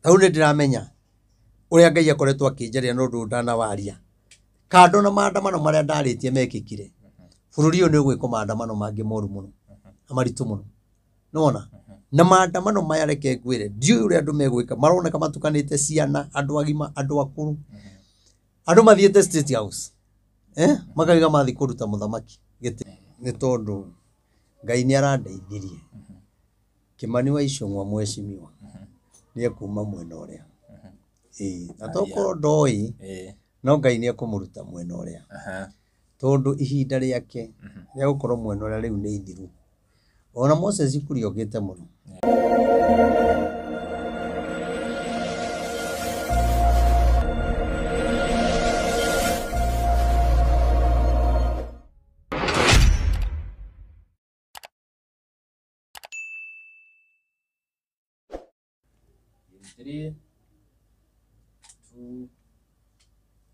Tarĩu nĩ ndĩramenya ũrĩa Ngai akoretwo akĩnjaria na ũndũ ũyũ ndanawaria. Kando na maandamano marĩa ndarĩtie mekĩkire, bũrũri ũyũ nĩ ũgwĩkwo maandamano mangĩ moru mũno na maritũ mũno. Nĩwona? Na maandamano maya reke ngwĩre, ndiũĩ ũrĩa andũ megwĩka, maroneka matukanĩte ciana, andũ agima, andũ akũrũ. Andũ mathiĩte State House, eh? Makauga mathiĩ kũruta mũthamaki gĩtĩ. Nĩ tondũ Ngai nĩ arandeithirie. Kĩmani wa Icũng'wa mheshimiwa nĩ ekuma mwena ũrĩa. Ĩĩ, na tokorwo ndoĩ, no Ngai nĩ ekũmũruta mwena ũrĩa. Tondũ ihinda rĩake rĩa gũkorwo mwena ũrĩa rĩu nĩ ithiru. Ona Moses Kuria okĩte mũno. Three, two,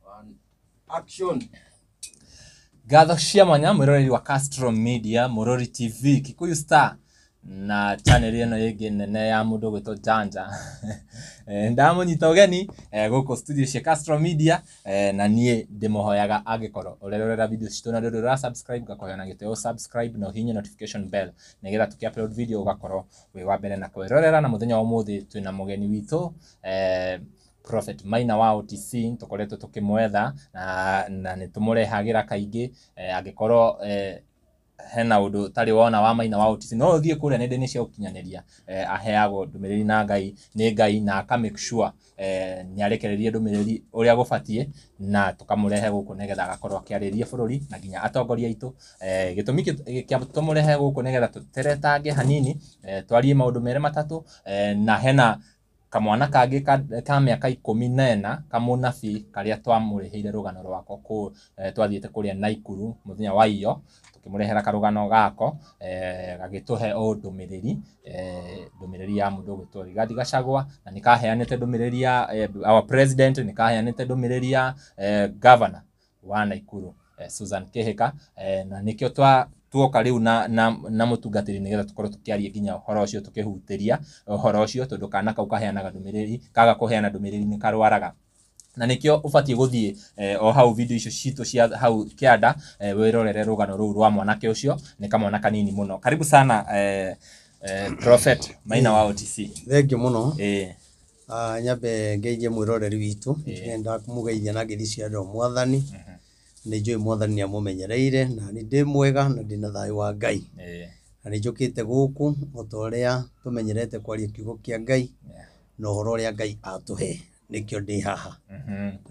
one, action. Ngatho cia mwanya mwĩroreri wa Castro Media, Mũrori TV, Kikuyu Star na channel ĩno ĩngĩ nene ya mũndũ ũgwĩtwo Janja. Ndamũnyita ũgeni gũkũ studio cia Castro Media, na niĩ ndĩmũhoyaga angĩkorwo ũrerorera video citũ na ndũrĩ ũra subscribe, ngakũhoya na gĩtĩo subscribe na ũhihinye notification bell nĩgetha tũkĩ upload video ũgakorwo wĩ wa mbere na kwĩrorera. Na mũthenya wa ũmũthĩ twĩna mũgeni witũ, Prophet Maina wa OTC. Tũkoretwo tũkĩmwetha na nĩ tũmũrehagĩra kaingĩ. Angĩkorwo hena ũndũ ũtarĩ wona wa Maina wa OTC, no ũthiĩ kũrĩa nenda-inĩ cia ũkinyanĩria, aheagwo ndũmĩrĩri na Ngai nĩ Ngai na aka make sure nĩ arekereria ndũmĩrĩri ũrĩa gũbatiĩ, na tũkamũrehe gũkũ nĩgetha agakorwo akĩarĩria bũrũri na nginya atongoria aitũ. Gĩtũmi kĩa tũmũrehe gũkũ nĩgetha tũteretange hanini, twarie maũndũ merĩ matatũ, na hena kamwana kangĩ ka mĩaka 14 kamũnabii karĩa twamũrĩhĩire rũgano rwako kũ twathiĩte kũrĩa Naikuru mũthenya wa iyo, tũkĩmũrehera karũgano gako, gagĩtũhe o ndũmĩrĩri, ndũmĩrĩri ya mũndũ ũgwĩtwo Rigathi Gachagua, na nĩ kaheanĩte ndũmĩrĩri ya our president, nĩ kaheanĩte ndũmĩrĩri ya governor wa Naikuru, Susan Kihika, na nĩkĩo tuoka rĩu na mũtungatĩri nĩgetha tũkorwo tũkĩaria nginya ũhoro ũcio, tũkĩhutĩria ũhoro ũcio, tondũ kana kau kaheanaga ndũmĩrĩri, kaga kũheana ndũmĩrĩri nĩ karwaraga. Na nĩkĩo ũbatiĩ gũthiĩ o hau video icio citũ cia hau kĩanda, wĩrorere rũgano rũu rwa mwanake ũcio, nĩ kamwana kanini mũno. Karibu sana, Prophet Maina wa OTC. Thengiũ mũno. Nyambe ngeithie mwĩroreri witũ, ndĩrenda kũmũgeithia na ngeithi cia andũ a Mwathani. Nĩ njũĩ Mwathani nĩ amũmenyereire, na nĩ ndĩ mwega na ndĩna thayũ wa Ngai. Na nĩ njũkĩte gũkũ o ta ũrĩa tũmenyerete kwaria kiugo kĩa Ngai na ũhoro ũrĩa Ngai atũhe, nĩkĩo ndĩ haha.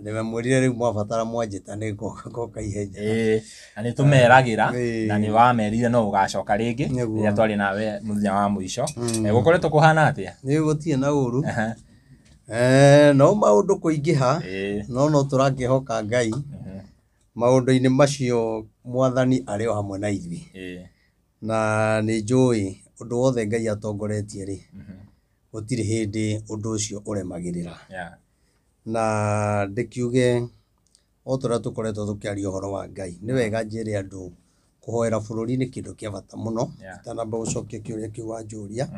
Ndĩmwĩrire rĩu mwabatara mwanjĩta nĩ ngoka ihenya. Ĩĩ, na nĩ tũmeragĩra na nĩ wamerire no ũgacoka rĩngĩ rĩrĩa twarĩ nawe mũthenya wa mũico. Gũkoretwo kũhana atĩa? Nĩ gũtirĩ na ũru. No maũndũ kũingĩha, no tũrakĩhoka Ngai. Maũndũ-inĩ macio Mwathani arĩ o hamwe na ithuĩ. Na nĩ njũĩ ũndũ wothe Ngai atongoretie rĩ, gũtirĩ hĩndĩ ũndũ ũcio ũremagĩrĩra. Na ndĩkiuge o ta ũrĩa tũkoretwo tũkĩaria ũhoro wa Ngai, nĩ wega njĩre andũ kũhoera bũrũri nĩ kĩndũ kĩa bata mũno. Itanamba gũcokia kĩũria kĩu wanjũria.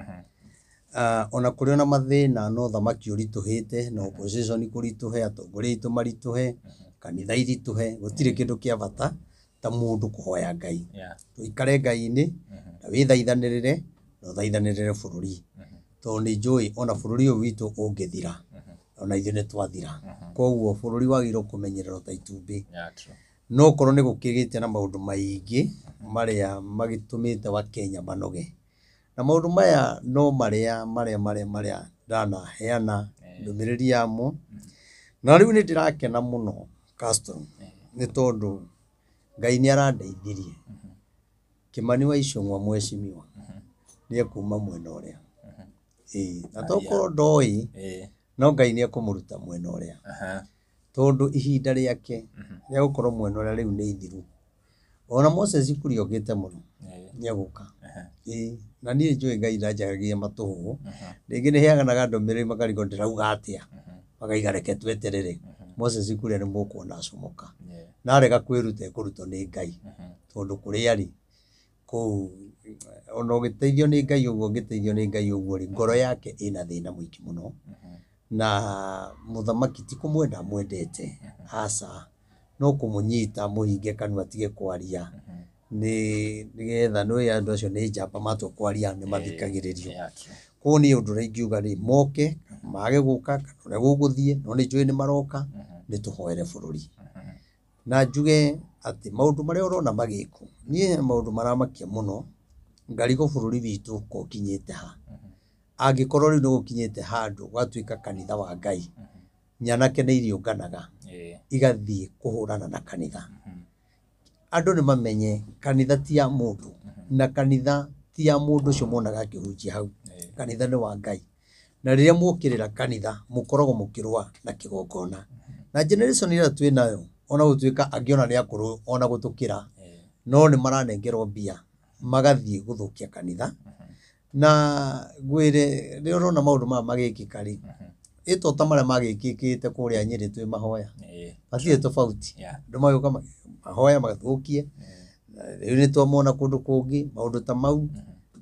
Ona kũrĩ ona mathĩna no thamaki ũritũhĩte, na opposition kũritũhe, atongoria aitũ maritũhe, kanitha iritũhe, gũtirĩ kĩndũ kĩa bata ta mũndũ kũhoya Ngai. Tũikare Ngai-inĩ na wĩthaithanĩrĩre na ũthaithanĩrĩre bũrũri. Tondũ nĩ njũĩ ona bũrũri ũyũ witũ ũngĩthira, ona ithuĩ nĩ twathira. Koguo bũrũri wagĩrĩirwo kũmenyererwo ta itumbĩ. No korwo nĩ gũkĩgĩte na maũndũ maingĩ marĩa magĩtũmĩte Wakenya manoge. Na maũndũ maya no marĩa marĩa marĩa marĩa ndanaheana ndũmĩrĩri yamo. Na rĩu nĩ ndĩrakena mũno Castro, nĩ tondũ Ngai nĩ arandeithirie. Kĩmani wa Icũng'wa mheshimiwa nĩ ekuma mwena ũrĩa. Ĩĩ, na tokorwo ndoĩ, no Ngai nĩ ekũmũruta mwena ũrĩa. Tondũ ihinda rĩake rĩa gũkorwo mwena ũrĩa rĩu nĩ ithiru. Ona Moses Kuria okĩte mũno, nĩ egũka. Ĩĩ, na niĩ njũĩ Ngai ndanjaragia matũhũhũ. Rĩngĩ nĩ heanaga ndũmĩrĩri makarigwo ndĩrauga atĩa. Makaiga reke tweterere. Moses Kuria nĩ mũkuona acomoka. Na arega kwĩruta ekũrutwo nĩ Ngai. Tondũ kũrĩa arĩ kũu ona ũgĩteithio nĩ Ngai ũguo ũngĩteithio nĩ Ngai ũguo rĩ, ngoro yake ĩna thĩna mũingĩ mũno. Na mũthamaki ti kũmwenda amwendete, aca, no kũmũnyita amũhinge kanua atige kwaria, nĩ nĩgetha nĩũĩ andũ acio nĩ njamba matua kwaria nĩ mathikagĩrĩrio. Yeah, true. Koguo niĩ ũndũ ũrĩa ingiuga rĩ, moke, mage gũka, kana ũrĩa gũgũthiĩ, no nĩ njũĩ nĩ maroka, nĩ tũhoere bũrũri. Na njuge atĩ maũndũ marĩa ũrona magĩkwo, niĩ he maũndũ maramakia mũno, ngarigwo bũrũri witũ ko ũkinyĩte ha. Angĩkorwo rĩu nĩ gũkinyĩte handũ gũgatuĩka kanitha wa Ngai, nyanake nĩ iriũnganaga igathiĩ kũhũrana na kanitha. Andũ nĩ mamenye kanitha ti ya mũndũ, na kanitha ti ya mũndũ ũcio monaga akĩhunjia hau. Kanitha nĩ wa Ngai. Na rĩrĩa mwokĩrĩra kanitha, mũkoragwo mũkĩrũa na kĩgongona. Na generation ĩrĩa twĩ nayo, ona gũtuĩka angĩ ona nĩ akũrũ ona gũtũkĩra, no nĩ maranengerwo mbia, magathiĩ gũthũkia kanitha. Na ngwĩre rĩrĩa ũrona maũndũ maya magĩkĩka rĩ, ĩ to ta marĩa magĩkĩkĩte kũrĩa Nyĩrĩ twĩ mahoya. Matirĩ tofauti. Andũ magĩũka mahoya mathũkie, rĩu nĩ twamona kũndũ kũngĩ, maũndũ ta mau.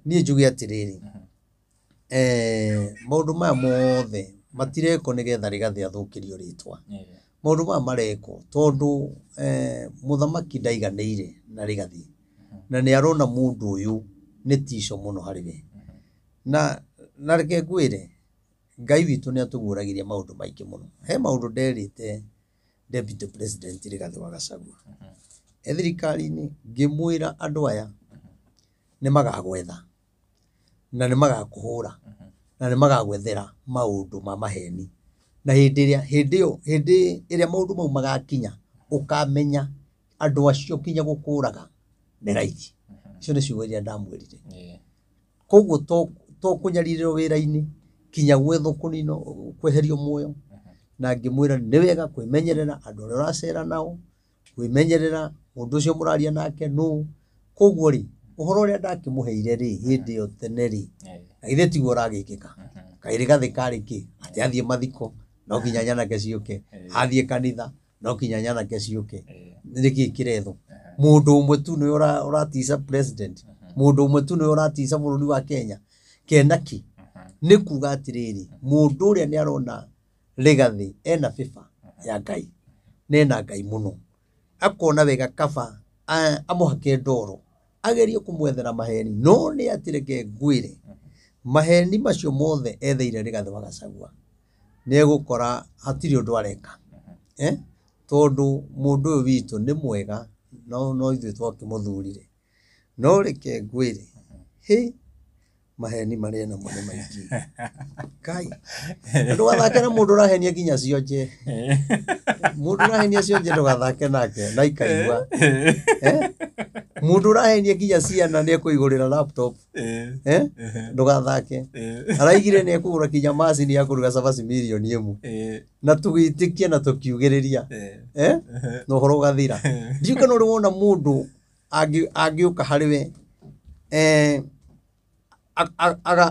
Niĩ njuge atĩrĩrĩ, maũndũ maya mothe matirekwo nĩgetha Rigathĩ athũkĩrio rĩtwa. Maũndũ maya marekwo tondũ mũthamaki ndaiganĩire na Rigathĩ, na nĩ arona mũndũ ũyũ nĩ tico mũno harĩ we. Na reke ngwĩre, Ngai witũ nĩ atũguũragĩria maũndũ maingĩ mũno. He maũndũ nderĩte Deputy President Rigathĩ wa Gachagua e thirikari-inĩ, ngĩmwĩra andũ aya nĩ magagwetha na nĩ magakũhũra na nĩ magagwethera maũndũ ma maheni. Na hĩndĩ ĩrĩa hĩndĩ ĩyo hĩndĩ ĩrĩa maũndũ mau magakinya, ũkamenya andũ acio kinya gũkũraga nĩ raithi. Icio nĩ ciugo iria ndamwĩrire. Koguo to kũnyarirĩrwo wĩra-inĩ, kinya gwethwo kũninwo, kweherio muoyo. Na ngĩmwĩra nĩ wega kwĩmenyerera andũ arĩa ũracera nao, kwĩmenyerera mũndũ ũcio mũraria nake nũ. Koguo rĩ, ũhoro ũrĩa ndakĩmũheire rĩ, hĩndĩ ĩyo tene rĩ, na githĩ tiguo ũragĩkĩka? Kaĩ Rigathĩ karĩ kĩ? Atĩ athiĩ mathiko, no nginya nyanake ciũke, athiĩ kanitha, no nginya nyanake ciũke. Nĩkĩ kĩrethwo? Mũndũ ũmwe tu nĩwe ũratica president, mũndũ ũmwe tu nĩwe ũratica bũrũri wa Kenya. Kena kĩ? Nĩ kuga atĩrĩrĩ, mũndũ ũrĩa nĩ arona Rigathĩ ena favor ya Ngai, na ena Ngai mũno. Akona wega kaba amũhake ndoro, agerie kũmwethera maheni, no nĩ atĩ reke ngwĩre, maheni macio mothe etheire Rigathĩ wa Gachagua, nĩ egũkora hatirĩ ũndũ areka. Tondũ mũndũ ũyũ witũ nĩ mwega, no ithuĩ twakĩmũthurire. No reke ngwĩre, hĩ, maheni marĩa namo nĩ maingĩ. Kai, ndũgathake na mũndũ ũrahenia nginya cionje. Mũndũ ũrahenia cionje ndũgathake nake na ikaigua. Mũndũ ũrahenia nginya ciana nĩ ekũigũrĩra laptop. Ndũgathake. Araigire nĩ ekũgũra kinya macini ya kũruga cabaci mirioni ĩmwe. Na tũgĩtĩkia na tũkiugĩrĩria. Na ũhoro ũgathira. Ndiũĩ kana ũrĩ wona mũndũ angĩũka harĩ we,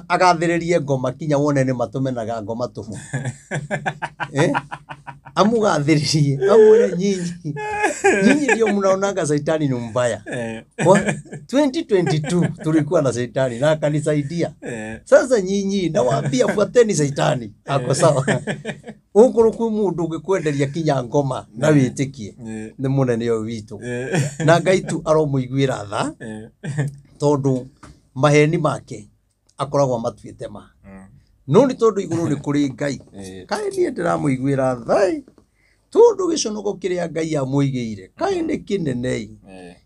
agathĩrĩrie ngoma kinya wone nĩ matũmenaga ngoma tũhũ. Amũgathĩrĩrie, amwĩre nyinyi, nyinyi ndio mnaonanga saitani ni mbaya. Kwa 2022 tulikuwa na saitani na akanisaidia. Sasa nyinyi nawaambia fuateni saitani. Ako sawa. Ũkorwo kwĩ mũndũ ũngĩkwenderia kinya ngoma na wĩtĩkie, nĩ mũnene ũyũ witũ. Na Ngai tu aromũiguĩra tha, tondũ maheni make akoragwo amatuĩte ma. No nĩ tondũ igũrũ nĩ kũrĩ Ngai. Kaĩ niĩ ndĩramũiguĩra tha ĩ, tondũ gĩconoko kĩrĩa Ngai amũigĩire, kaĩ nĩ kĩnene ĩ.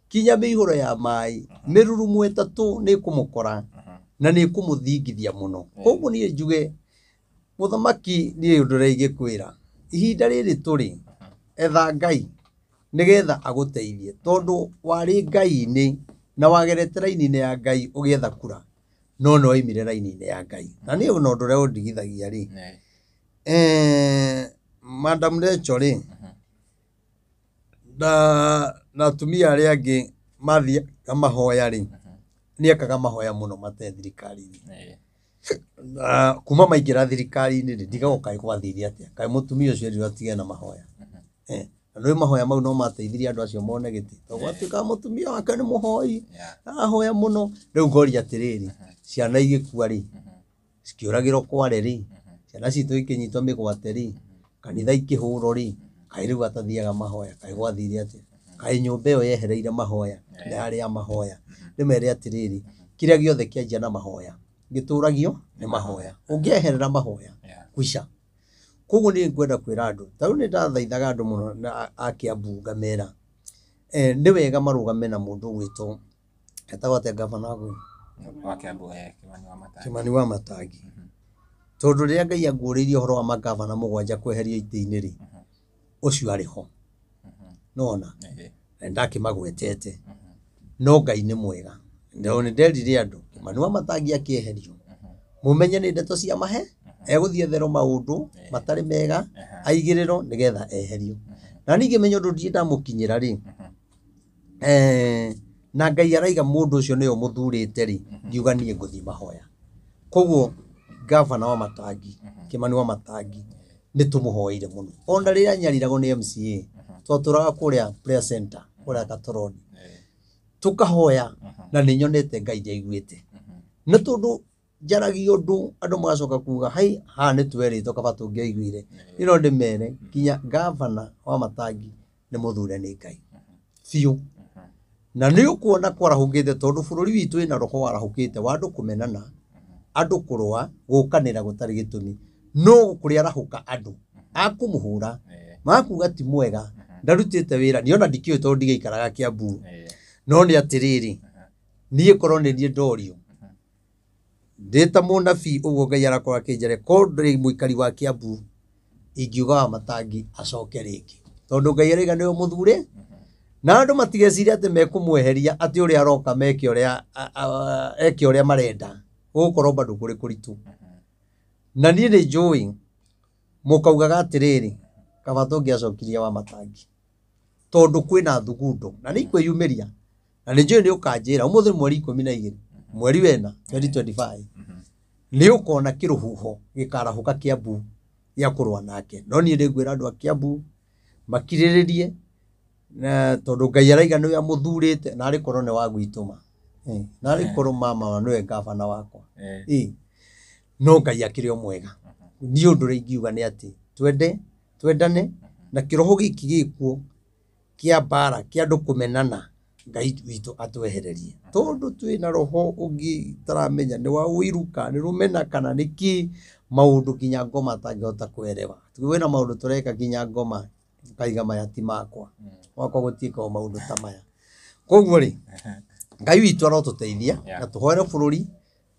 Kinya mĩihũro ya maĩ, mĩrurumo ĩtatũ nĩ ĩkũmũkora na nĩ ĩkũmũthingithia mũno. Koguo niĩ njuge, mũthamaki niĩ ũndũ ũrĩa ingĩkwĩra, ihinda rĩrĩ tũrĩ, etha Ngai nĩgetha agũteithie, tondũ warĩ Ngai-inĩ na wagerete raini-inĩ ya Ngai ũgĩetha kura, no nĩ waimire raini-inĩ ya Ngai. Na niĩ ona ũndũ ũrĩa ũndigithagia rĩ, Madam Rachel rĩ, na atumia arĩa angĩ mathiaga mahoya rĩ, nĩ ekaga mahoya mũno mate thirikari-inĩ. Na kuma maingĩra thirikari-inĩ rĩ, ndigagwo kaĩ gwathire atĩa, kaĩ mũtumia ũcio erirwo atige na mahoya. Na nĩũĩ mahoya mau no mateithirie andũ acio mone gĩtĩ, tondũ gwatuĩkaga mũtumia wake nĩ mũhoi, arahoya mũno. Rĩu ngoria atĩrĩrĩ, ciana igĩkua rĩ, cikĩũragĩrwo Kware rĩ, Ciana citũ ikĩnyitwo mĩgwate rĩ, kanitha ikĩhũrwo rĩ, kaĩ rĩu atathiaga mahoya, kaĩ gwathire atĩa? Kaĩ nyũmba ĩyo yehereire mahoya, na yarĩ ya mahoya. Ndĩmere atĩrĩrĩ, kĩrĩa gĩothe kĩanjia na mahoya, gĩtũragio nĩ mahoya. Ũngĩeherera mahoya, kwisha. Koguo niĩ ngwenda kwĩra andũ, ta rĩu nĩ ndathaithaga andũ mũno na a Kiambu ngamera, nĩ wega marũgame na mũndũ ũgwĩtwo, etagwo atĩa ngabana wa kũu? Wa Kiambu, Kimani Wamatangi. Kimani Wamatangi. Tondũ rĩrĩa Ngai anguũrĩirie ũhoro wa mangabana 7 kweherio itĩ-inĩ rĩ, ũcio arĩ ho. Nĩwona? Na nĩndakĩmagwetete. No Ngai nĩ mwega. Na nĩ nderire andũ, Kimani Wamatangi akĩeherio, mũmenye nĩ ndeto cia mahe, egũthiĩ etherwo maũndũ matarĩ mega, aigĩrĩrwo nĩgetha eherio. Na niĩ ngĩmenya ũndũ ndirĩ ndamũkinyĩra rĩ, na Ngai araiga mũndũ ũcio nĩwe ũmũthurĩte rĩ, ngiuga niĩ ngũthiĩ mahoya. Koguo ngavana wa Matangi, Kimani Wamatangi, nĩ tũmũhoeire mũno. Ona rĩrĩa anyariragwo nĩ MCA, twatũraga kũrĩa prayer center, kũrĩa Gatoroni. Tũkahoya, na nĩ nyonete Ngai nĩ aiguĩte. Nĩ tondũ njaragia ũndũ, andũ magacoka kuga, hai, haha nĩ twerĩtwo kaba tũngĩaiguire. Niĩ no ndĩmere, nginya ngavana wa Matangi nĩ mũthure nĩ Ngai. Biũ. Na nĩ ũkuona kwarahũkĩte tondũ bũrũri witũ wĩna roho warahũkĩte wa andũ kũmenana, andũ kũrũa, gũkanĩra gũtarĩ gĩtũmi. No kũrĩa arahũka andũ akũmũhũra, makuga ti mwega, ndarutĩte wĩra, niĩ ona ndikĩũĩ tondũ ndigĩikaraga Kiambu. No nĩ atĩrĩrĩ, niĩ korwo nĩ niĩ ndorio, ndĩ ta mũnabii ũguo Ngai arakorwo akĩnjaria, korwo ndĩ mũikari wa Kiambu, ingiuga wa Matangi acoke rĩngĩ. Tondũ Ngai araiga nĩwe mũthure, na andũ matigecirie atĩ mekũmweheria atĩ ũrĩa aroka meke ũrĩa, eke ũrĩa marenda. Gũgũkorwo bado kũrĩ kũritũ. Na niĩ nĩ njũĩ, mũkaugaga atĩrĩrĩ, kaba tũngĩacokirie wa Matangi. Tondũ kwĩna thugundo, na nĩ ikwĩyumĩria. Na nĩ njũĩ nĩ ũkanjĩra, ũmũthĩ mweri 12, mweri wena, 2025. Nĩ ũkona kĩrũhuho gĩkarahũka Kiambu gĩa kũrũa nake. No niĩ nĩngwĩra andũ a Kiambu makirĩrĩrie, na tondũ Ngai araiga nĩwe amũthurĩte, na arĩ korwo nĩ wa gwitũ ma. Na arĩ korwo mama nĩwe ngabana wakwa. No Ngai akĩrĩ o mwega. Niĩ ũndũ ũrĩa ingiuga nĩ atĩ, twendane, na kĩroho gĩkĩ gĩkuo kĩa mbara, kĩa andũ kũmenana, Ngai witũ atwehererie. Tondũ twĩna roho ũngĩ taramenya nĩ wa ũiru kana nĩ rũmena kana nĩ kĩ, maũndũ nginya ngoma atangĩhota kũerewa. Kwĩna maũndũ tũreka nginya ngoma ngaiga maya ti makwa. Gwakwa gũtiĩkagwo maũndũ ta maya. Koguo rĩ, Ngai witũ arotũteithia na tũhoere bũrũri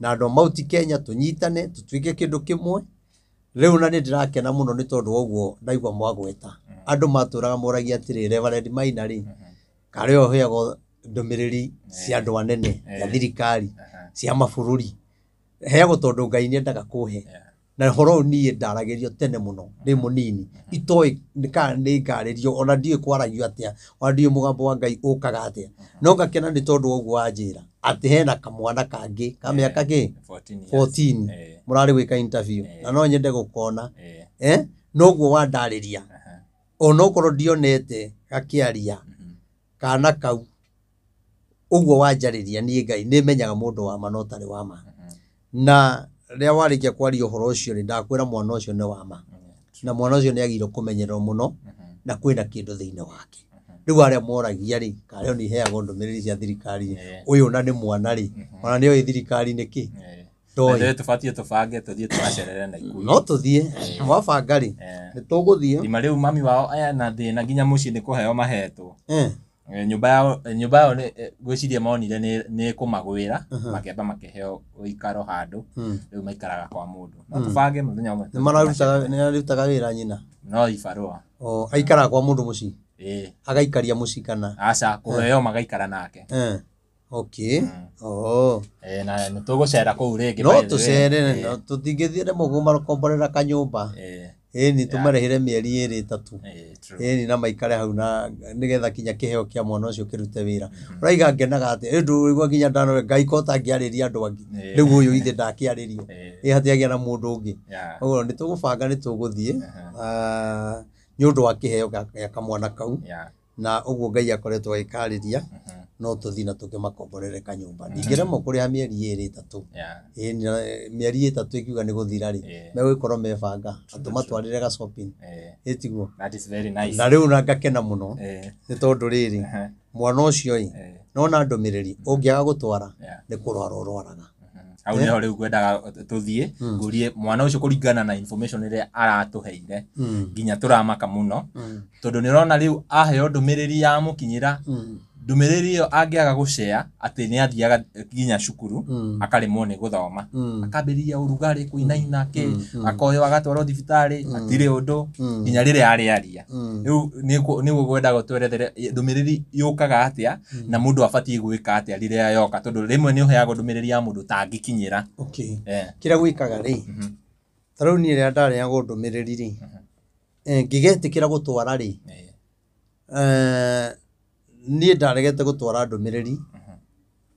na andũ a Mount Kenya tũnyitane tũtuĩke kĩndũ kĩmwe. Rĩu na nĩ ndĩrakena mũno nĩ tondũ wa ũguo ndaigua mwagweta. Andũ matũraga moragia atĩrĩ, Reverend Maina rĩ, karĩ we ũheagwo ndũmĩrĩri cia andũ anene, cia thirikari, cia mabũrũri. Heagwo tondũ Ngai nĩ endaga kũhe. Na ũhoro ũyũ niĩ ndaragĩrio tene mũno, ndĩ mũnini. Itoĩ kana nĩ ngarĩrio, ona ndiũĩ kwaragio atĩa, ona ndiũĩ mũgambo wa Ngai ũkaga atĩa. No ngakena nĩ tondũ wa ũguo wanjĩra, atĩ hena kamwana kangĩ, ka mĩaka kĩ? 14. Mũrarĩ gwĩka interview. Na no nyende gũkona. Noguo wandarĩria. Onokorwo ndionete gakĩaria, kana kau, ũguo wanjarĩria niĩ Ngai, nĩmenyaga mũndũ wa ma na ũtarĩ wa ma. Na rĩrĩa warĩkia kwaria ũhoro ũcio rĩ, ndakwĩra mwana ũcio nĩ wa ma. Na mwana ũcio nĩ agĩrĩirwo kũmenyererwo mũno, na kwĩna kĩndũ thĩinĩ wake. Rĩu arĩa moragia rĩ, karĩa nĩ iheagwo ndũmĩrĩri cia thirikari, ũyũ na nĩ mwana rĩ, ona nĩ oĩ thirikari nĩ kĩ? Ndoĩ. Nĩ tũbatiĩ tũbange tũthiĩ tũgacerere Naikuru. No tũthiĩ, mwabanga rĩ, nĩ tũgũthiĩ. Rima rĩu mami wao ena thĩna nginya mũciĩ nĩ kũheo mahetwo. Nyũmba yao nĩ ngwĩciria monire nĩ kũmagwĩra, makĩamba makĩheo ũikaro handũ, rĩu maikaraga kwa mũndũ. No tũbange mũthenya ũmwe. Nĩ mararutaga wĩra nyina? No ibarũa. O, aikaraga kwa mũndũ mũciĩ? Agaikaria mũciĩ kana? Aca, kũheo magaikara nake. Okay. Oh. Na nĩ tũgũcera kũu rĩngĩ, No by the way. tũcere, no tũtingĩthiĩ rĩmwe kũmakomborera kanyũmba. Ĩni tũmarĩhĩre mĩeri ĩrĩ ĩtatũ. Ĩni na maikare hau na nĩgetha kinya kĩheo kĩa mwana ũcio kĩrute wĩra. Ũraiga ngenaga atĩ, ĩ ndũigua nginya ndanore Ngai ko ũtangĩarĩria andũ angĩ. Rĩu ũyũ ithe ndakĩarĩrio. Ĩ hatiagĩa na mũndũ ũngĩ. Ũguo nĩ tũgũbanga nĩ tũgũthiĩ. Nĩ ũndũ wa kĩheo gĩa kamwana kau. Na ũguo Ngai akoretwo agĩkarĩria no tũthiĩ na tũkĩmakomborere kanyũmba. Ndingĩremwo kũrĩha mĩeri ĩrĩ ĩtatũ. Yeah. Ĩĩ, mĩeri ĩtatũ ĩkiuga nĩ gũthira rĩ, Yeah. megũgĩkorwo mebanga na tũmatwarĩre ga shopping. Eh, Ĩ tiguo? that is very nice. Na rĩu na ngakena mũno Eh, nĩ tondũ rĩrĩ, aha, mwana ũcio ĩ, eh, nona ndũmĩrĩri ũngĩaga gũtwara yeah. nĩ kũrwara ũrwaraga. Hau nĩho rĩu ngwendaga tũthiĩ ngũrie mwana ũcio kũringana na information ĩrĩa aratũheire nginya tũramaka mũno tondũ nĩ ũrona rĩu aheo ndũmĩrĩri yamũkinyĩra ndũmĩrĩri ĩyo angĩaga gũcea atĩ nĩ athiaga nginya cukuru akaremwo nĩ gũthoma akambĩrĩria ũrugarĩ kũinaina kĩ akoywo agatwarwo thibitarĩ hatirĩ ũndũ nginya rĩrĩa arĩaria rĩu nĩguo ngwendaga ũtwerethere ndũmĩrĩri yũkaga atĩa na mũndũ abatiĩ gwĩka atĩa rĩrĩa yoka tondũ rĩmwe nĩ ũheagwo ndũmĩrĩri ya mũndũ ũtangĩkinyĩra. Okay. Eh, Kĩrĩa gwĩkaga rĩ, ta rĩu niĩ rĩrĩa ndarehagwo ndũmĩrĩri rĩ, ngĩgetĩkĩra gũtwara rĩ, eh, niĩ ndaregete gũtwara ndũmĩrĩri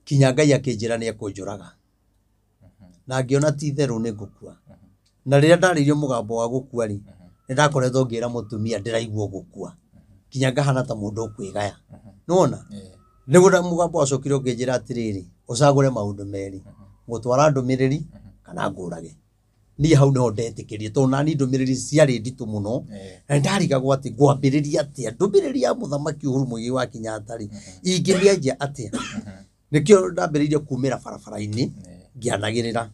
kinya Ngai akĩnjĩra nĩ ekũnjũraga na ngĩona ti itherũ nĩ ngũkua. Na rĩrĩa ndarĩirio mũgambo wa gũkua rĩ, nĩ ndakoretwo ngĩra mũtumia ndĩraigua gũkua kinya ngahana ta mũndũ ũkwĩgaya. Nĩwona? eh, Nĩguo mũgambo wacokire ũkĩnjĩra atĩrĩrĩ, ũcagũre maũndũ merĩ, gũtwara ndũmĩrĩri kana ngũrage. Niĩ hau nĩho ndetĩkĩrie tondũ nani ndũmĩrĩri ciarĩ nditũ mũno eh, na ndarigagwo atĩ ngwambĩrĩria atĩa ndũmĩrĩri ya mũthamaki Uhuru Muigai wa Kenyatta rĩ, ingĩmĩanjia atĩa? Nĩkĩo ndambĩrĩirie kumĩra barabara-inĩ eh, ngĩanagĩrĩra.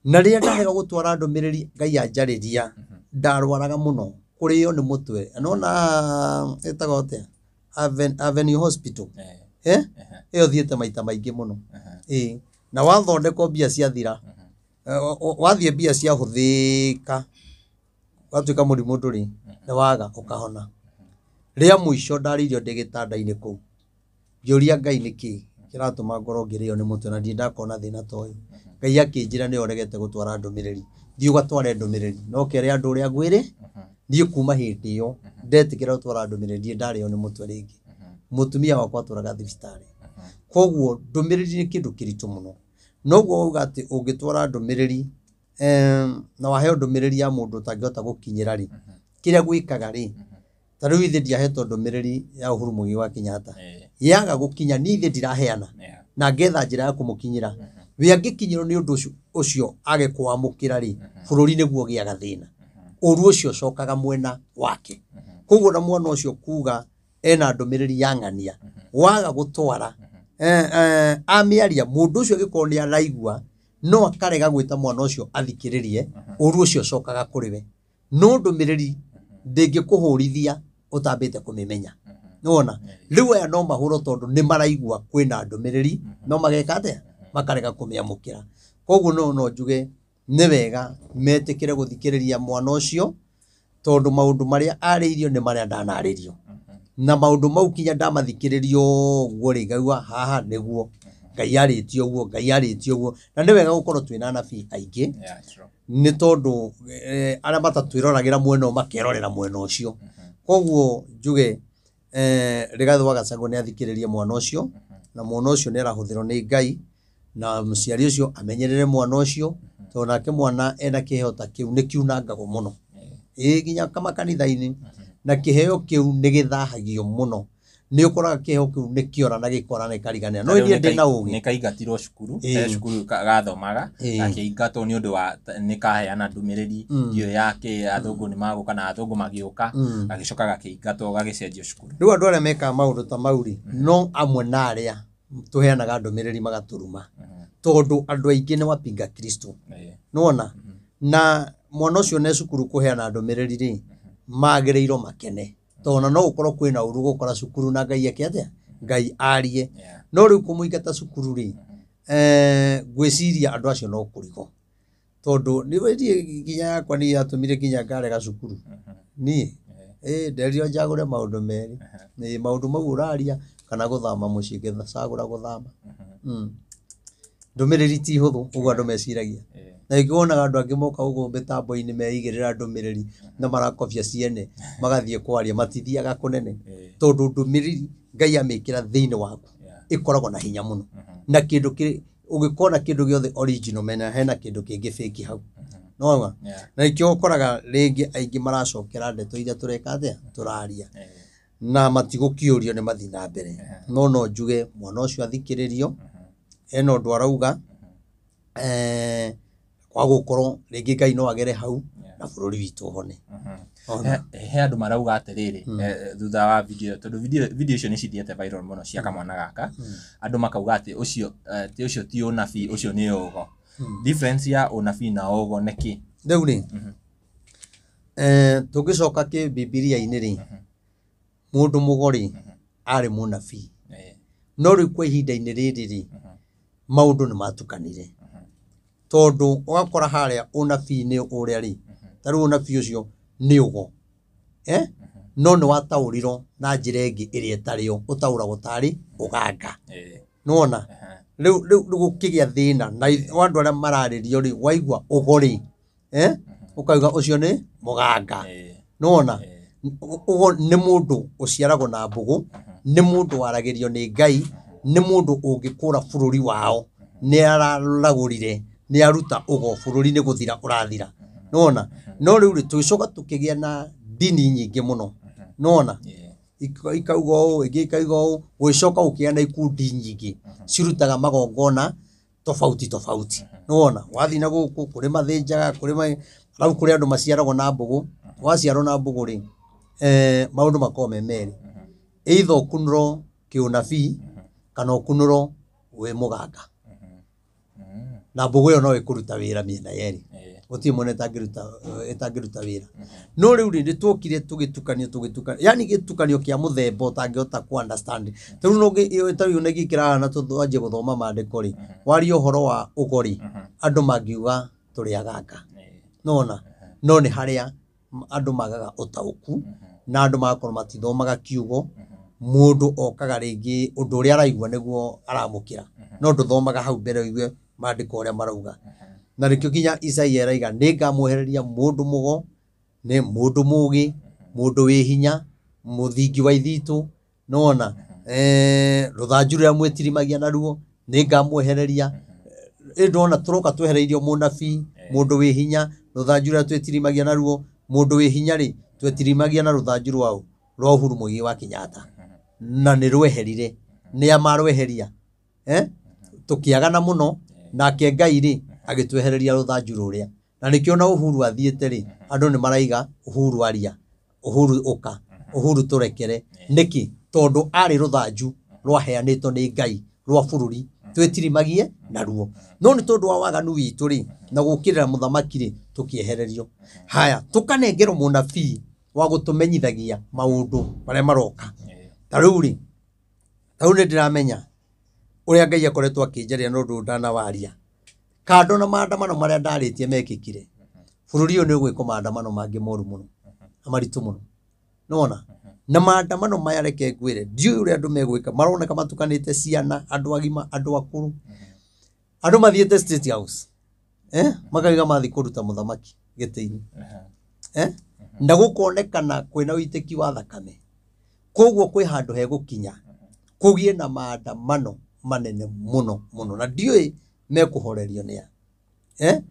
Na rĩrĩa ndarega gũtwara ndũmĩrĩri Ngai anjarĩria, ndarwaraga mũno kũrĩo nĩ mũtwe. Nĩwona ĩtagwo atĩa? Avenue Hospital. eh, Eh? Ĩyo thiĩte maita maingĩ mũno. Ĩĩ. Na wathondekwo mbia ciathira, wathiĩ mbia ciahũthĩka, watuĩka mũrimũ ndũrĩ, nĩ waga ũkahona. Rĩa mũico ndarĩirio ndĩ gĩtanda-inĩ kũu, ngĩũria Ngai nĩkĩ kĩratũma ngorwo ngĩrĩo nĩ mũtwe na ndirĩ ndakorwo na thĩna ta ũyũ. Ngai akĩnjĩra nĩwe ũregete gũtwara ndũmĩrĩri, thiĩ ũgatware ndũmĩrĩri, no kere andũ ũrĩa ngwĩrĩ, niĩ kuma hĩndĩ ĩyo ndetĩkĩra gũtwara ndũmĩrĩri ndirĩ ndarĩo nĩ mũtwe rĩngĩ. Mũtumia wakwa atũraga thibitarĩ. Koguo ndũmĩrĩri nĩ kĩndũ kĩritũ mũno. Noguo wauga atĩ ũngĩtwara ndũmĩrĩri na waheo ndũmĩrĩri ya mũndũ ũtangĩhota gũkinyĩra rĩ, kĩrĩa gwĩkaga rĩ, ta rĩu ithe ndiahetwo ndũmĩrĩri ya Uhuru Muigai wa Kenyatta, eh, yaga gũkinya niĩ ithe ndiraheana yeah, na ngetha njĩra ya kũmũkinyĩra. We angĩkinyĩrwo nĩ ũndũ ũcio age kũwamũkĩra rĩ, bũrũri nĩguo ũgĩaga thĩna. Ũru ũcio ũcokaga mwena wake. Koguo na mwana ũcio kuga ena ndũmĩrĩri ya ng'ania, waga gũtwara amĩaria mũndũ ũcio angĩkorwo nĩ araigua no akarega gwĩta mwana ũcio athikĩrĩrie, ũru ũcio ũcokaga kũrĩ we. No ndũmĩrĩri ndĩngĩkũhũrithia ũtambĩte kũmĩmenya. Nĩwona? Rĩu aya no mahũrwo tondũ nĩ maraigua kwĩna ndũmĩrĩri no mageka atĩa? Makarega kũmĩamũkĩra. Koguo no njuge nĩ wega metĩkĩre gũthikĩrĩria mwana ũcio tondũ maũndũ marĩa arĩirio nĩ marĩa ndanarĩrio. Na maũndũ mau kinya ndamathikĩrĩria ũguo rĩ, ngaigua haha nĩguo Ngai arĩtie ũguo, Ngai arĩtie ũguo. Na nĩ wega gũkorwo twĩna anabii aingĩ yeah, true. nĩ tondũ arĩa matatwĩroragĩra mwena ũyũ makerorera mwena ũcio. Koguo njuge Rigathĩ wa Gachagua nĩ athikĩrĩrie mwana ũcio na mwana ũcio nĩ arahũthĩrwo nĩ Ngai na mũciari ũcio amenyerere mwana ũcio tondũ nake mwana ena kĩheo ta kĩu nĩ kiunangagwo mũno. Ĩĩ nginya makanitha-inĩ na kĩheo kĩu nĩ gĩthahagio mũno. Nĩ ũkoraga kĩheo kĩu nĩ kĩora na gĩkora na gĩkariganĩra. No niĩ ndĩ na ũgĩ. Nĩ kaingatirwo cukuru, he cukuru gathomaga, gakĩingatwo nĩ ũndũ wa nĩ kaheana ndũmĩrĩri ndiũĩ ya kĩ athũngũ nĩ magũka na athũngũ magĩũka, gagĩcoka gakĩingatwo gagĩcenjio cukuru. Rĩu andũ arĩa mekaga maũndũ ta mau rĩ, no amwe na arĩa tũheanaga ndũmĩrĩri magatũruma. Tondũ andũ aingĩ nĩ wapinga Kristo. Nĩwona? Na mwana ũcio ne cukuru kũheana ndũmĩrĩri rĩ, magĩrĩirwo makene. Tondũ no gũkorwo kwĩna ũru gũkora cukuru na Ngai eke atĩa? Ngai arie. No rĩu kũmũingata cukuru rĩ, ngwĩciria andũ acio no kũrigwo. Tondũ niĩ nginya yakwa nĩ yatũmire nginya ngarega cukuru. Niĩ nderirwo njagũre maũndũ merĩ. Nĩ maũndũ mau ũraria kana gũthama mũciĩ, ngĩcagũra gũthama. Ndũmĩrĩri ti hũthũ ũguo andũ meciragia. Na ningĩ wonaga andũ angĩ moka gũkũ mĩtambo-inĩ meigĩrĩra ndũmĩrĩri na marakobia ciene magathiĩ kwaria matithiaga kũnene tondũ ndũmĩrĩri Ngai amĩkĩra thĩinĩ waku ĩkoragwo na hinya mũno. Na kĩndũ kĩ ũngĩkona kĩndũ gĩothe original mena hena kĩndũ kĩngĩ fake hau. Nĩwona? Na nĩkĩo ũkoraga rĩngĩ aingĩ maracokera ndeto iria tũreka atĩa? Tũraria. Na matigũkĩũrio nĩ mathiĩ na mbere. No no njuge mwana ũcio athikĩrĩrio, ena ũndũ arauga, kwa gũkorwo rĩngĩ Ngai no agere hau na bũrũri witũ ũhone. Ona. He andũ marauga atĩrĩrĩ, thutha wa video ĩyo, tondũ video icio nĩ cithiĩte viral mũno cia kamwana gaka, andũ makauga atĩ ũcio, ti ũcio ti ũnabii, ũcio nĩ ũgo. Difference ya ũnabii na ũgo nĩ kĩ? Rĩu rĩ, tũngĩcoka kĩ Bibilia-inĩ rĩ, mũndũ mũgo rĩ, arĩ mũnabii. No rĩu kwa ihinda-inĩ rĩrĩ rĩ, maũndũ nĩ matukanire. Tondũ ũgakora harĩa ũnabii-inĩ ũrĩa rĩ, ta rĩu ũnabii ũcio nĩ ũgo. No nĩ wataũrirwo na njĩra ĩngĩ ĩrĩa ĩtarĩ yo, ũtaũragwo tarĩ ũganga. Nĩwona? Rĩu rĩu gũkĩgĩa thĩna na andũ arĩa mararĩrio rĩ, waigua ũgo rĩ, ũkauga ũcio nĩ mũganga. Nĩwona? Ũgo nĩ mũndũ ũciaragwo na mbũgũ, nĩ mũndũ waragĩrio nĩ Ngai, nĩ mũndũ ũngĩkũra bũrũri wao, nĩ araragũrire, nĩ aruta ũgo, bũrũri nĩ gũthira ũrathira. Nĩwona? No rĩu rĩ, tũgĩcoka tũkĩgĩa na ndini nyingĩ mũno. Nĩwona? Ikauga ũũ, ĩngĩ ikauga ũũ, gũgĩcoka gũkĩgĩa na ikundi nyingĩ cirutaga magongona tofauti tofauti. Nĩwona? Wathiĩ na gũkũ, kũrĩ mathĩnjaga, kũrĩ rau kũrĩ andũ maciaragwo na mbũgũ. Waciarwo na mbũgũ rĩ, maũndũ makoragwo me merĩ. Either ũkunũrwo kĩũnabii, kana ũkunũrwo wĩ mũganga. Na mbũgũ ĩyo no ĩkũruta wĩra mĩena yerĩ. Gũtirĩ mwena ĩtangĩruta wĩra. No rĩu rĩ, nĩtuokire tũgĩtukanio, tũgĩtukanio. Yaani gĩtukanio kĩa mũthemba ũtangĩhota ku understand. Ta rĩu no ta rĩu ona ingĩingĩra haha na twanjie gũthoma maandĩko rĩ, warie ũhoro wa ũgo rĩ, andũ mangiuga tũrĩ aganga. Nĩwona? No nĩ harĩa andũ magaga ũtaũku, na andũ magakorwo matithomaga kiugo, mũndũ okaga rĩngĩ ũndũ ũrĩa araigua nĩguo aramũkĩra, no ndũthomaga hau mbere ũigue maandĩko ũrĩa marauga. Na nĩkĩo nginya Isaia araiga, nĩngamwehereria mũndũ mũgo, nĩ mũndũ mũgĩ, mũndũ wĩ hinya, mũthingi wa ithitũ, nĩwona? Rũthanju rũrĩa mwĩtirimagia naruo, nĩngamwehereria. Ĩ ndona tũroka twehereirio mũnabii, mũndũ wĩ hinya, rũthanju rũrĩa twĩtirimagia naruo, mũndũ wĩ hinya rĩ, twetirimagia na rũthanju rwaũ, rwa Uhuru Muigai wa Kenyatta. Na nĩ rweherire, nĩ a marweheria. Tũkĩagana mũno, nake Ngai rĩ, agĩtwehereria rũthanju rũrĩa. Na nĩkĩo na Uhuru athiĩte rĩ, andũ nĩ maraiga Uhuru aria, Uhuru ũka, Uhuru tũrekere. Nĩkĩ? Tondũ arĩ rũthanju rwaheanĩtwo nĩ Ngai rwa bũrũri, twĩtirimagie naruo. No nĩ tondũ wa waganu witũ rĩ, na gũkĩrĩra mũthamaki rĩ, tũkĩehererio. Haya, tũkanengerwo mũnabii wa gũtũmenyithagia maũndũ marĩa maroka. Ta rĩu rĩ, ta rĩu nĩ ndĩramenya ũrĩa Ngai akoretwo akĩnjaria na ũndũ ndanawaria. Kando na maandamano marĩa ndarĩtie mekĩkire, bũrũri ũyũ nĩ ũgwĩkwo maandamano mangĩ moru mũno na maritũ mũno. Nĩwona? Na maandamano maya reke ngwĩre, ndiũĩ ũrĩa andũ megwĩka, maroneka matukanĩte ciana, andũ agima, andũ akũrũ. Andũ mathiĩte State House, makauga mathiĩ kũruta mũthamaki gĩtĩ-inĩ. Na gũkonekana kwĩna ũitĩki wa thakame. Koguo kwĩ handũ hegũkinya kũgĩe na maandamano manene mũno mũno, na ndiũĩ mekũhorerio nĩ a.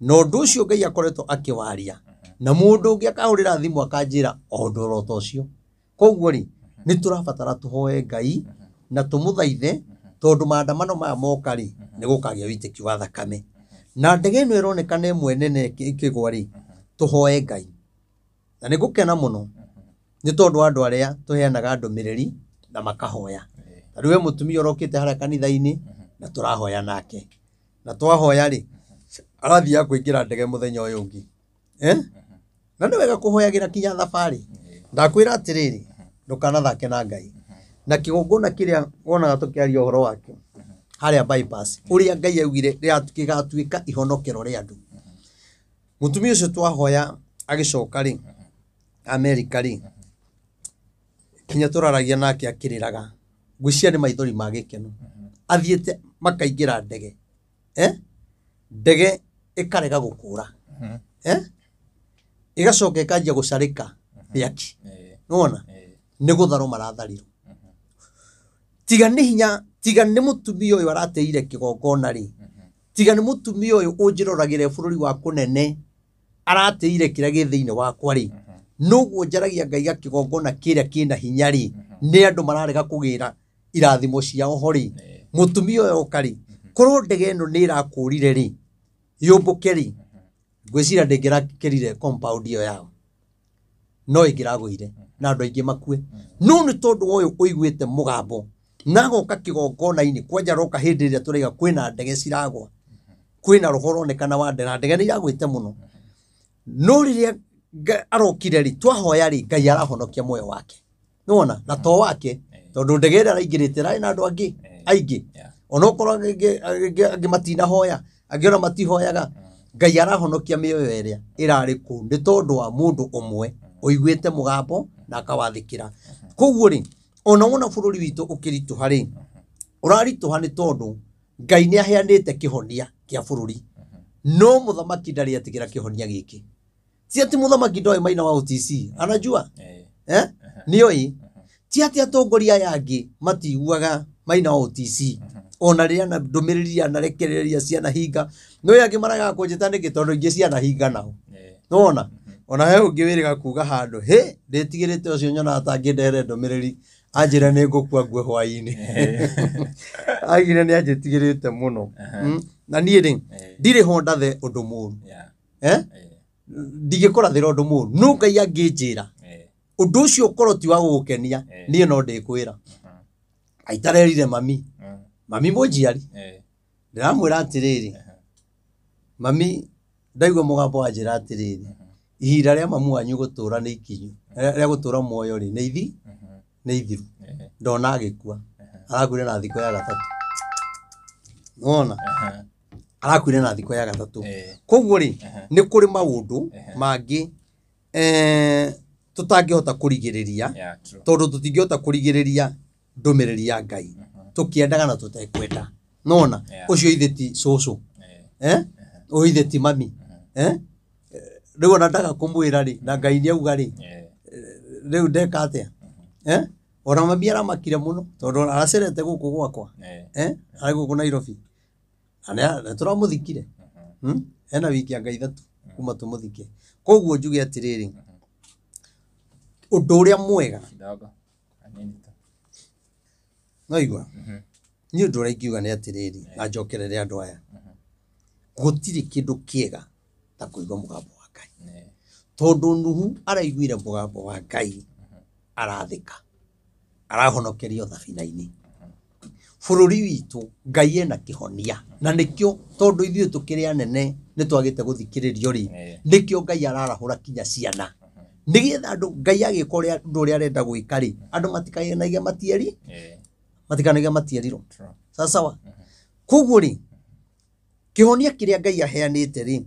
Na ũndũ ũcio Ngai akoretwo akĩwaria, na mũndũ ũngĩ akahũrĩra thimũ akanjĩra o ũndũ oro ta ũcio. Koguo rĩ, nĩ tũrabatara tũhoe Ngai na tũmũthaithe, tondũ maandamano maya moka rĩ, nĩ gũkagĩa ũitĩki wa thakame. Na ndege ĩno ĩronekana ĩmwe nene ĩkĩgwa rĩ, tũhoe Ngai. Na nĩ ngũkena mũno nĩ tondũ wa andũ arĩa tũheanaga ndũmĩrĩri na makahoya. Ta rĩu he mũtumia ũrokĩte harĩa kanitha-inĩ na tũrahoya nake. Na twahoya rĩ, arathiaga kũingĩra ndege mũthenya ũyũ ũngĩ. Na nĩ wega kũhoyagĩra kinya thabarĩ. Ndakwĩra atĩrĩrĩ, ndũkanathake na Ngai. Na kĩgongona kĩrĩa wonaga tũkĩaria ũhoro wakĩo harĩa bypass, ũrĩa Ngai augire gĩgatuĩka ihonokero rĩa andũ. Mũtumia ũcio twahoya agĩcoka rĩ, Amerika rĩ, kinya tũraragia nake akĩrĩraga, ngwĩciria nĩ maithori ma gĩkeno. Athiĩte makaingĩra ndege. Ndege ĩkarega gũkũra. Ĩgacoka ĩkanjia gũcarĩka mĩaki. Nĩwona? Nĩ gũtharwo maratharirwo. Tiga nĩ hinya, tiga nĩ mũtumia ũyũ aratĩire kĩgongona rĩ, tiga nĩ mũtumia ũyũ ũnjĩroragĩra bũrũri wa kũnene aratĩire kĩrĩa gĩ thĩinĩ wakwa rĩ, Noguo njaragia Ngai gakĩgongona kĩrĩa kĩna hinya rĩ, nĩ andũ mararega kũgĩra irathimo ciao ho rĩ. Mũtumia ũyũ oka rĩ, korwo ndege ĩno nĩ ĩrakũrire rĩ, yũmbũke rĩ, ngwĩciria ndĩngĩrakĩrire compound ĩyo yao, no ĩngĩragũire na andũ aingĩ makue. No nĩ tondũ wa ũyũ ũiguĩte mũgambo na agoka kĩgongona-inĩ, kwanja aroka hĩndĩ ĩrĩa tũraiga kwĩna ndege ciragwa, kwĩna roho ũronekana wa ndege, na ndege nĩ iragwĩte mũno. No rĩrĩa arokire rĩ, twahoya rĩ, Ngai arahonokia muoyo wake. Nĩwona? Na to wake, tondũ ndege ĩrĩa araingĩrĩte ĩrarĩ na andũ angĩ aingĩ. Onokorwo angĩ matinahoya, angĩ ona matihoyaga, Ngai arahonokia mĩoyo ĩrĩa ĩrarĩ kũu nĩ tondũ wa mũndũ ũmwe ũiguĩte mũgambo na akawathĩkĩra. Koguo rĩ, ona wona bũrũri witũ ũkĩritũha rĩ, ũraritũha nĩ tondũ Ngai nĩ aheanĩte kĩhonia kĩa bũrũri, no mũthamaki ndarĩ etĩkĩra kĩhonia gĩkĩ. Ti atĩ mũthamaki ndoĩ maina wa OTC, anajua? Nĩoĩ. Ti atĩ atongoria aya angĩ matiguaga maina wa OTC, ona rĩrĩa na ndũmĩrĩri anarekereria cianahinga, no angĩ maragaga kũnjĩta nĩkĩ tondũ ingĩ cianahinga nao. Nĩwona? Ona he ũngĩ wĩrĩga kuga handũ, hĩ, ndĩtigĩrĩte ũcio nyonaga ta angĩndehere ndũmĩrĩri anjĩre nĩ ngũkua ngue hwaĩ-inĩ. Aigire nĩ anjĩtigĩrĩte mũno. Na niĩ rĩ, ndirĩ ho ndathe ũndũ mũru. Ndingĩkũrathĩra ũndũ mũru. No Ngai angĩnjĩra ũndũ ũcio ũkorwo ti wa gũgũkenia, niĩ no ndĩkwĩra. Aitarerire mami. Mami mũnjiari. Ndĩramwĩra atĩrĩrĩ, mami ndaigua mũgambo wanjĩra atĩrĩrĩ, ihinda rĩa mamu wanyu gũtũra nĩ ikinyu, rĩa gũtũra muoyo rĩ, nĩ ithi, nĩ ithiru. Ndona agĩkua. Arakuire na thikũ ya gatatũ. Nĩwona? Arakuire na thikũ ya gatatũ. Koguo rĩ, nĩ kũrĩ maũndũ mangĩ tũtangĩhota kũrigĩrĩria, tondũ tũtingĩhota kũrigĩrĩria ndũmĩrĩri ya Ngai, tũkĩendaga na tũtekwenda. Nĩwona? Ũcio ithe ti cũcũ. Ũyũ ithe ti mami. Rĩu ona ndaga kũmwĩra rĩ, na Ngai nĩ auga rĩ, rĩu ndeka atĩa? Ona mami aramakire mũno tondũ aracerete gũkũ gwakwa. Arĩ gũkũ Nairobi. Na nĩ tũramũthikire. Ena wiki anga ithatũ kuma tũmũthike. Koguo njuge atĩrĩrĩ, ũndũ ũrĩa mwega no igua niĩ ũndũ ũrĩa ingiuga nĩ atĩrĩrĩ, na njokerere andũ aya, gũtirĩ kĩndũ kĩega ta kũigua mũgambo wa Ngai. Tondũ Nuhu araiguire mũgambo wa Ngai, arathĩka, arahonokerio thabina-inĩ. Bũrũri witũ Ngai ena kĩhonia, na nĩkĩo tondũ ithuĩ tũkĩrĩ anene nĩ twagĩte gũthikĩrĩrio rĩ, nĩkĩo Ngai ararahũra kinya ciana, nĩgetha andũ Ngai agĩka ũrĩa ũndũ ũrĩa arenda gwĩka rĩ, andũ matikanaige matieri, matikanaige matierirwo. Sawa sawa. Koguo rĩ, kĩhonia kĩrĩa Ngai aheanĩte rĩ,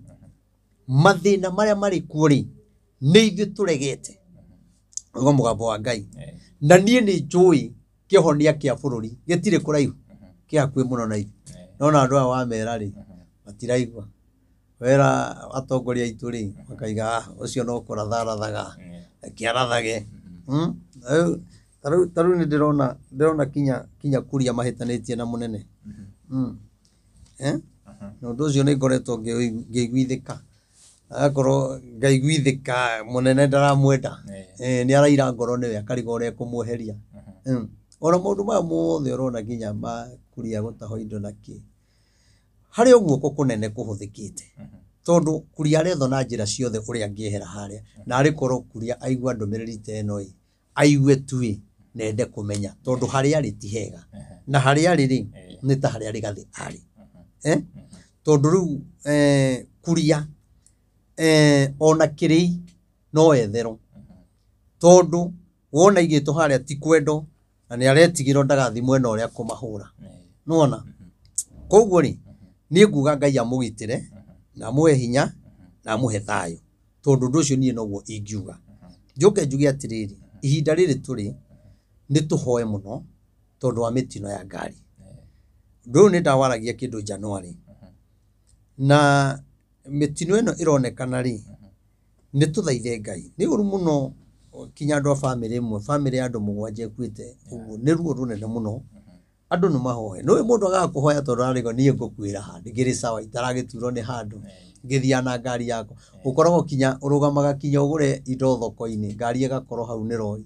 mathĩna marĩa marĩ kuo rĩ, nĩ ithuĩ tũregete ũguo mũgambo wa Ngai. Na niĩ nĩ njũĩ kĩhonia kĩa bũrũri gĩtirĩ kũraihu, kĩ hakuhĩ mũno na ithuĩ. No na andũ aya wamera rĩ, matiraigua. Wera atongoria aitũ rĩ, makaiga ũcio no kũratha arathaga, reke arathage. Ta rĩu nĩ ndĩrona kinya Kuria mahĩtanĩtie na mũnene. Na ũndũ ũcio nĩ ngoretwo ngĩiguithĩka. Agakorwo ngaiguithĩka mũnene ndaramwenda. Nĩ araira ngoro nĩwe akarigwo ũrĩa ekũmweheria. Ona maũndũ maya mothe ũrona nginya ma Kuria gũtahwo indo na kĩ, harĩ o guoko kũnene kũhũthĩkĩte. Tondũ Kuria arethwo na njĩra ciothe ũrĩa angĩehera harĩa, na arĩ korwo Kuria aigua ndũmĩrĩri ta ĩno ĩ, aigue tu ĩ, na ende kũmenya, tondũ harĩa arĩ ti hega. Na harĩa arĩ rĩ, nĩ ta harĩa Rigathĩ arĩ. Tondũ rĩu Kuria ona kĩrĩi no etherwo. Tondũ wona aigĩtwo harĩa ti kwendwo, na nĩ aretigĩrwo ndagathiĩ mwena ũrĩa kũmahũra. Nĩwona? Koguo rĩ, niĩ nguga Ngai amũgitĩre, na amũhe hinya, na amũhe thayũ. Tondũ ũndũ ũcio niĩ noguo ingiuga. Njoke njuge atĩrĩrĩ, ihinda rĩrĩ tũrĩ, nĩ tũhoe mũno, tondũ wa mĩtino ya ngari. Ũndũ ũyũ nĩ ndawaragia kĩndũ January. Na mĩtino ĩno ĩronekana rĩ, nĩ tũthaithe Ngai. Nĩ ũru mũno kinya andũ a bamĩrĩ ĩmwe, bamĩrĩ ya andũ mũgwanja ĩkuĩte ũguo, nĩ ruo rũnene mũno. Andũ nĩ mahoe. Nĩũĩ mũndũ agaga kũhoya tondũ ararigwo niĩ ngũkuĩra ha, ndĩkĩrĩ sawa itaragĩturwo nĩ handũ, ngĩthiaga na ngari yakwa. Ũkoragwo kinya, ũrũgamaga kinya ũgũre indo thoko-inĩ, ngari ĩgakorwo hau nĩ rori.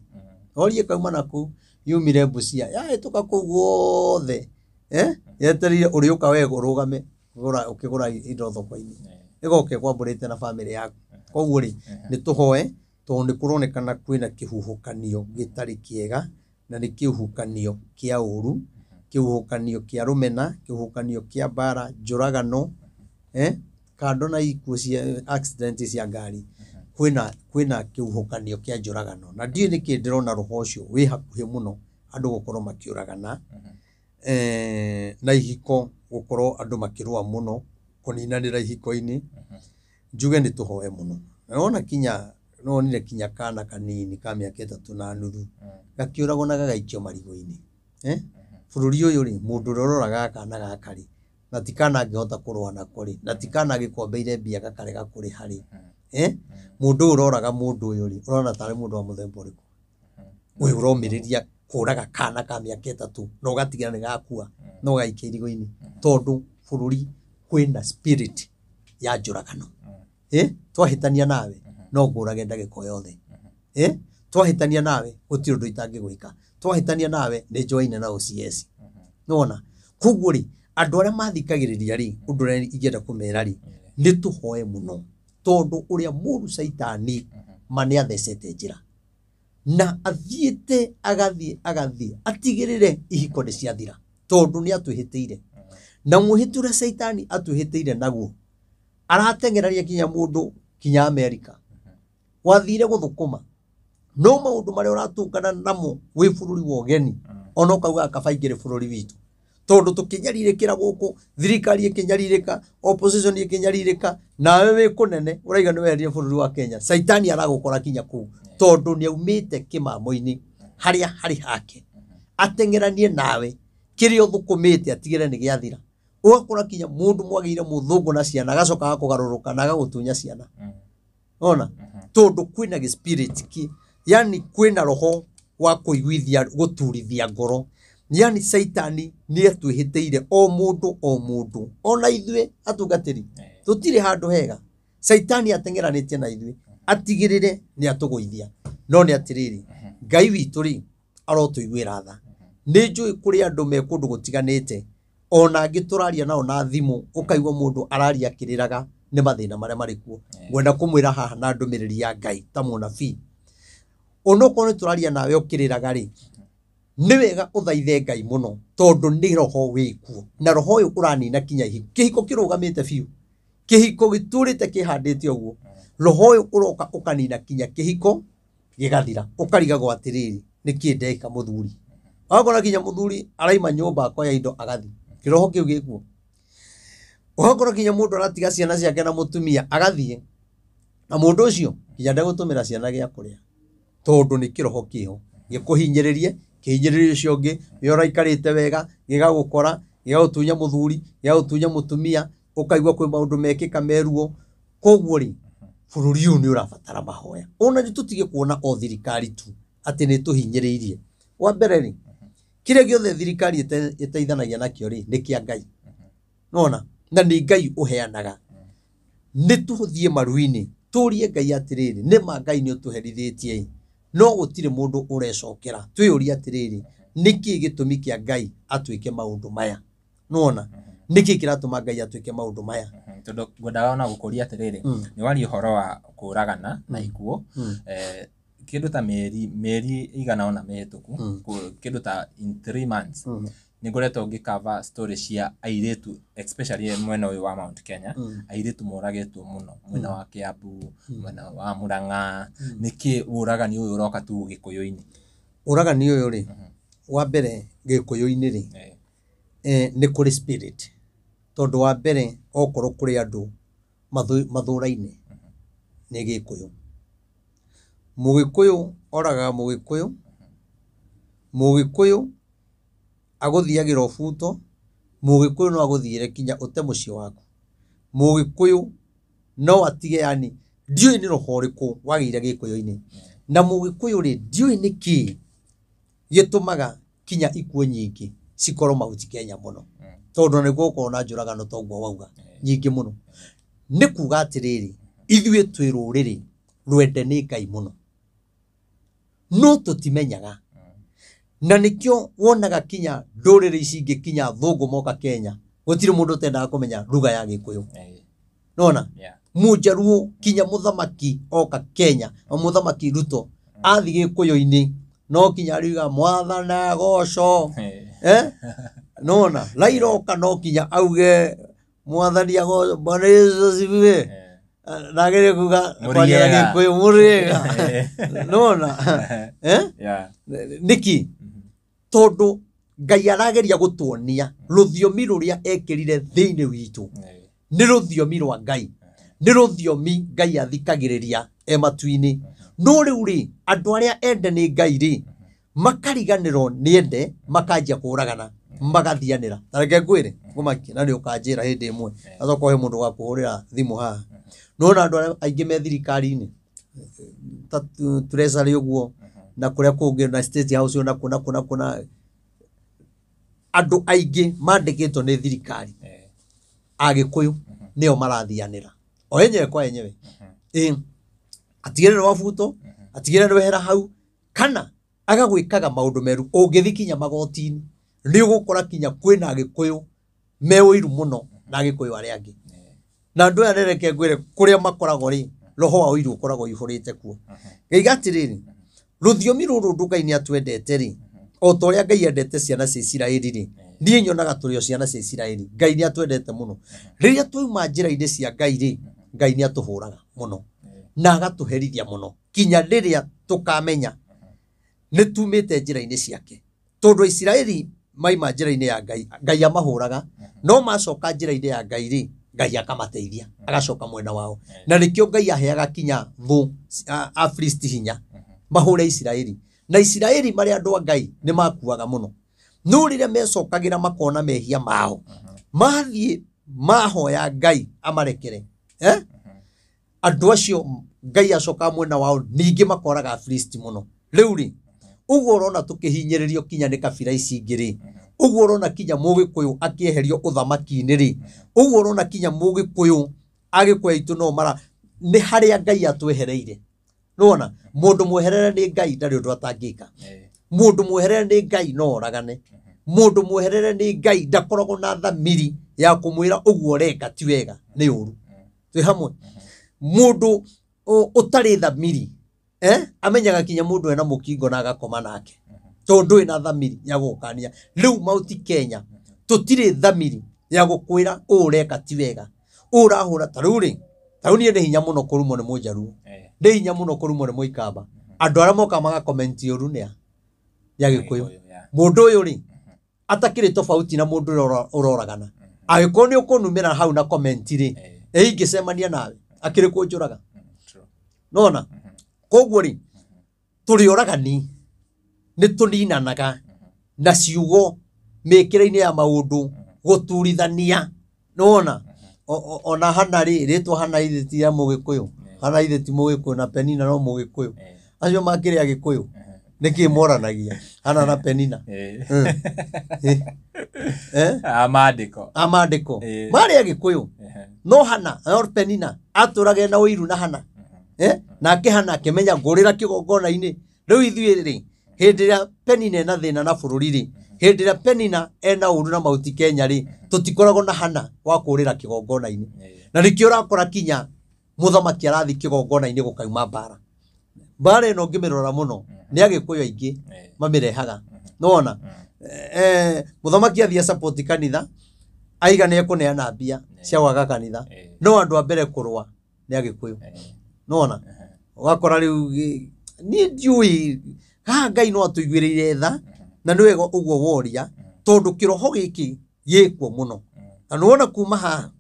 Rori ĩkauma nakũu, yumire Busia, yahĩtũka kũu guothe, yetereire ũrĩũka we ũrũgame ũkĩgũra indo thoko-inĩ. Ĩgoka ĩkwambũrĩte na bamĩrĩ yaku. Koguo rĩ, nĩ tũhoe, tondũ nĩ kũronekana kwĩna kĩhuhũkanio gĩtarĩ kĩega, na nĩ kĩhuhũkanio kĩa ũru, kĩhuhũkanio kĩa rũmena, kĩhuhũkanio kĩa mbara, njũragano, kando na ikuũ cia accident cia ngari, kwĩna kĩhuhũkanio kĩa njũragano. Na ndiũĩ nĩkĩ ndĩrona roho ũcio wĩ hakuhĩ mũno andũ gũkorwo makĩũragana, na ihiko gũkorwo andũ makĩrũa mũno, kũninanĩra ihiko-inĩ. Njuge nĩ tũhoe mũno. Na wona kinya, nĩwonire kinya kana kanini ka mĩaka 3.5 gakĩũragwo na gagaikio marigũ-inĩ. Bũrũri ũyũ rĩ, mũndũ ũrĩa ũroraga kana gaka rĩ, na ti kana angĩhota kũrũa nako rĩ, na ti kana agĩkombeire mbia gakarega kũrĩha rĩ, mũndũ ũyũ ũroraga mũndũ ũyũ rĩ, ũrona tarĩ mũndũ wa mũthemba ũrĩkũ? Ũyũ ũromĩrĩria kũraga kana ka mĩaka 3 na ũgatigĩra nĩ gakua, na ũgaikia irigũ-inĩ, tondũ bũrũri kwĩna spirit ya njũragano. Twahĩtania nawe, no ngũrage ndagĩka o yothe. Twahĩtania nawe, gũtirĩ ũndũ itangĩgwĩka. Twahĩtania nawe, nĩ njoyaine na OCS. Nĩwona? Koguo rĩ, andũ arĩa mathikagĩrĩria rĩ, ũndũ ũrĩa ingĩenda kũmera rĩ, nĩ tũhoe mũno, tondũ ũrĩa mũũru caitani ma nĩ athecete njĩra. Na athiĩte, agathiĩ, agathiĩ, atigĩrĩre ihiko nĩ ciathira, tondũ nĩ atwĩhĩtĩire. Na mwĩhĩtwa ũrĩa caitani atwĩhĩtĩire naguo, arateng'eraria kinya mũndũ kinya Amerika. Wathire gũthũkũma. No maũndũ marĩa ũratũngana namo wĩ bũrũri wa ũgeni, ona ũkauga kaba ingĩrĩ bũrũri witũ. Tondũ tũkĩnyarirĩkĩra gũkũ, thirikari ĩkĩnyarirĩka, opposition ĩkĩnyarirĩka, nawe wĩ kũnene, ũraiga nĩ weherire bũrũri wa Kenya. Caitani aragũkora kinya kũu, tondũ nĩ aumĩte kĩmamo-inĩ harĩa harĩ hake. Ateng'eranie nawe, kĩrĩa ũthũkũmĩte atigĩrĩre nĩ gĩathira. Ũgakora kinya mũndũ mwagĩire mũthũngũ na ciana, agacoka agakũgarũrũka na agagũtunya ciana. Ona? Tondũ kwĩna gĩ spirit kĩ, yani kwĩna roho wa kũiguithia, gũturithia ngoro. Yani caitani nĩ atwĩhĩtĩire o mũndũ o mũndũ, ona ithuĩ atungatĩri, tũtirĩ handũ hega. Caitani ateng'eranĩtie na ithuĩ, atigĩrĩre nĩ atũgũithia. No nĩ atĩrĩrĩ, Ngai witũ rĩ, arotũiguĩra tha. Nĩ njũĩ kũrĩ andũ me kũndũ gũtiganĩte, ona angĩ tũraria nao na thimũ, ũkaigua mũndũ araria akĩrĩraga nĩ mathĩna marĩa marĩ kuo. Ngwenda kũmwĩra haha na ndũmĩrĩri ya Ngai ta mũnabii. Onokorwo nĩ tũraria nawe ũkĩrĩraga rĩ, nĩ wega ũthaithe Ngai mũno, tondũ nĩ roho wĩ kuo. Na roho ũyũ ũranina kinya ihiko. Kĩhiko kĩrũgamĩte biũ. Kĩhiko gĩtũrĩte kĩhandĩte ũguo. Roho ũyũ ũroka ũkanina kinya kĩhiko gĩgathira. Ũkarigagwo atĩrĩrĩ, nĩkĩ ndeka mũthuri? Ũgakora kinya mũthuri araima nyũmba akoya indo agathiĩ. Kĩroho kĩu gĩkuo. Ũgakora kinya mũndũ aratiga ciana ciake na mũtumia agathiĩ. Na mũndũ ũcio kinya ndegũtũmĩra ciana gĩa kũrĩa. Tondũ nĩ kĩroho kĩho. Gĩkũhinyĩrĩrie, kĩhinyĩrĩrie ũcio ũngĩ, we ũraikarĩte wega, gĩgagũkora, gĩgagũtunya mũthuri, gĩgagũtunya mũtumia, ũkaigua kwĩ maũndũ mekĩka meruo. Koguo rĩ, bũrũri ũyũ nĩ ũrabatara mahoya. Ona nĩ tũtige kuona o thirikari tu atĩ nĩ tũhinyĩrĩirie. Wa mbere rĩ, kĩrĩa gĩothe thirikari ĩteithanagia nakĩo rĩ, nĩ kĩa Ngai. Nĩwona? Na nĩ Ngai ũheanaga. Nĩ tũthiĩ maru-inĩ, tũrie Ngai atĩrĩrĩ, nĩ ma Ngai nĩ ũtũherithĩtie ĩ, no gũtirĩ mũndũ ũrecokera. Twĩyũrie atĩrĩrĩ, nĩkĩ gĩtũmi kĩa Ngai atwĩke maũndũ maya? Nĩwona? Nĩkĩ kĩratũma Ngai atwĩke maũndũ maya? Tondũ ngwendaga ona gũkũria atĩrĩrĩ, nĩ waria ũhoro wa kũragana na ikuũ. Kĩndũ ta mĩeri ĩigana ũna mĩhĩtũku, kĩndũ ta in 3 months, nĩ ngoretwo ngĩcover story cia airĩtu, especially mwena ũyũ wa Mount Kenya, airĩtu moragĩtwo mũno, mwena wa Kiambu, mwena wa Murang'a. Nĩkĩ ũragani ũyũ ũroka tu Gĩkũyũ-inĩ? Ũragani ũyũ rĩ, wa mbere Gĩkũyũ-inĩ rĩ, nĩ kũrĩ spirit. Tondũ wa mbere okorwo kũrĩ andũ mathũraine nĩ Gĩkũyũ. Mũgĩkũyũ oragaga Mũgĩkũyũ, Mũgĩkũyũ agũthiagĩra ũbuto, Mũgĩkũyũ no agũthiĩre kinya ũte mũciĩ waku. Mũgĩkũyũ no atige, yani ndiũĩ nĩ roho ũrĩkũ wagĩire Gĩkũyũ-inĩ. Na Mũgĩkũyũ rĩ, ndiũĩ nĩkĩ gĩtũmaga kinya ikuũ nyingĩ Cikorwo Mount Kenya mũno, tondũ nĩ gũkorwo na njũragano toguo wauga nyingĩ mũno. Nĩ kuga atĩrĩrĩ, ithuĩ twĩ rũrĩrĩ rwende nĩ Ngai mũno, no tũtimenyaga. Na nĩkĩo wonaga kinya ndũrĩrĩ ici ingĩ, kinya thũngũ moka Kenya, gũtirĩ mũndũ ũtendaga kũmenya lugha ya Gĩkũyũ. Nona Mũnjaruo kinya mũthamaki oka Kenya, mũthamaki Ruto athi Gĩkũyũ-inĩ no kinya ariuga mwathana agoco. Nona Raila oka no kinya auge mwathani agoco, Bwana Yesu asifiwe. Nagere kuga kwaria na Gĩkũyũ mũrĩega. Nona nĩkĩ? Tondũ Ngai arageria gũtuonia rũthiomi rũrĩa ekĩrire thĩinĩ witũ nĩ rũthiomi rwa Ngai, nĩ rũthiomi Ngai athikagĩrĩria e matu-inĩ. No rĩu rĩ, andũ arĩa ende nĩ Ngai rĩ, makariganĩrwo nĩ ende, makanjia kũragana, magathianĩra. Ta reke ngwĩre ngũmakie, na nĩ ũkanjĩra hĩndĩ ĩmwe, acoka ũhe mũndũ wa kũhũrĩra thimũ haha. Nĩwona andũ arĩa aingĩ me thirikari-inĩ ta Treasury ũguo, na kũrĩa kũngĩ, na State House, na kũ na kũ na kũ, na andũ aingĩ mandĩkĩtwo nĩ thirikari Agĩkũyũ nĩo marathianĩra o enyewe kwa enyewe. Atigĩrĩre wabutwo, atigĩrĩre wehera hau, kana agagwĩkaga maũndũ meru. Ũngĩthiĩ kinya magoti-inĩ nĩ ũgũkora kinya kwĩna Agĩkũyũ me ũiru mũno na Agĩkũyũ arĩa angĩ. Na andũ aya reke ngwĩre kũrĩa makoragwo rĩ, roho wa ũiru ũkoragwo ũihũrĩte kuo. Ngaiga atĩrĩrĩ, rũthiomi rũrũ ũndũ Ngai nĩ atwendete rĩ, o ta ũrĩa Ngai endete ciana cia Isiraeli rĩ, niĩ nyonaga tũrĩ o ciana cia Isiraeli. Ngai nĩ atwendete mũno. Rĩrĩa twauma njĩra-inĩ cia Ngai rĩ, Ngai nĩ atũhũraga mũno na agatũherithia mũno kinya rĩrĩa tũkamenya nĩ tumĩte njĩra-inĩ ciake. Tondũ Isiraeli maima njĩra-inĩ ya Ngai, Ngai amahũraga, no macoka njĩra-inĩ ya Ngai rĩ, Ngai akamateithia, agacoka mwena wao. Na nĩkĩo Ngai aheaga kinya thũ Afilisti hinya mahũre Isiraeli. Na Isiraeli marĩ andũ a Ngai nĩ makuaga mũno, no rĩrĩa mecokagĩra makona mehia mao, mathiĩ mahoya Ngai amarekere, andũ acio Ngai acoka mwena wao, ningĩ makoraga Afilisti mũno. Rĩu rĩ, ũguo ũrona tũkĩhinyĩrĩrio kinya nĩ kabira ici ingĩ rĩ, ũguo ũrona kinya Mũgĩkũyũ akĩeherio ũthamaki-inĩ rĩ, ũguo ũrona kinya Mũgĩkũyũ Agĩkũyũ aitũ no mara nĩ harĩa Ngai atwehereire. Nĩwona mũndũ mweherere nĩ Ngai ndarĩ ũndũ atangĩka. Mũndũ mweherere nĩ Ngai no oragane. Mũndũ mweherere nĩ Ngai ndakoragwo na thamiri ya kũmwĩra ũguo ũreka ti wega, nĩ ũru. Twĩ hamwe. Mũndũ ũtarĩ thamiri, amenyaga kinya mũndũ ena mũkingo na agakoma nake, tondũ ndũrĩ na thamiri ya gũgũkania. Rĩu Mount Kenya tũtirĩ thamiri ya gũkwĩra ũũ ũreka ti wega, ũũ ũrahũra. Ta rĩu rĩ, ta rĩu niĩ nĩ hinya mũno kũrumwo nĩ Mũnjaruo, nĩ hinya mũno kũrumwo nĩ Mũikamba. Andũ arĩa moka magakomenti ũru nĩ a Agĩkũyũ. Mũndũ ũyũ rĩ, atakĩrĩ tofauti na mũndũ ũrĩa ũroragana. Angĩkorwo nĩ ũkũnumĩra hau na komenti rĩ, ĩ ingĩcemania nawe akĩrĩ kũnjũraga. Nona koguo rĩ, tũrĩ oragani, nĩ tũninanaga na ciugo mĩkĩre-inĩ ya maũndũ, gũturithania. Nĩwona ona Hana rĩ, rĩtwa Hana ithe ti ya Mũgĩkũyũ, Hana ithe ti Mũgĩkũyũ, na Penina no Mũgĩkũyũ. Acio makĩrĩ Agĩkũyũ, nĩkĩ moranagia Hana na Penina? A maandĩko. A maandĩko. Marĩ Agĩkũyũ, no Hana no Penina atũraga na ũiru na Hana. Nake Hana akĩmenya ngũrĩra kĩgongona-inĩ. Rĩu ithuĩ rĩ, hĩndĩ ĩrĩa Penina ena thĩna na bũrũri rĩ, hĩndĩ ĩrĩa Penina ena ũru na Mount Kenya rĩ, tũtikoragwo na Hana wa kũrĩra kĩgongona-inĩ. Na nĩkĩo ũrakora kinya mũthamaki arathiĩ kĩgongona-inĩ gũkauma mbara. Mbara ĩno ũngĩmĩrora mũno nĩ Agĩkũyũ aingĩ mamĩrehaga. Nĩwona? Mũthamaki athiĩ support kanitha, aiga nĩ ekũneana mbia cia gwaka kanitha, no andũ a mbere kũrũa nĩ Agĩkũyũ. Nĩwona? Ũgakora rĩu niĩ ndiũĩ haha Ngai no atũiguĩrĩire tha, na nĩ wega ũguo woria, tondũ kĩroho gĩkĩ gĩkuo mũno. Na nĩwona kuma haha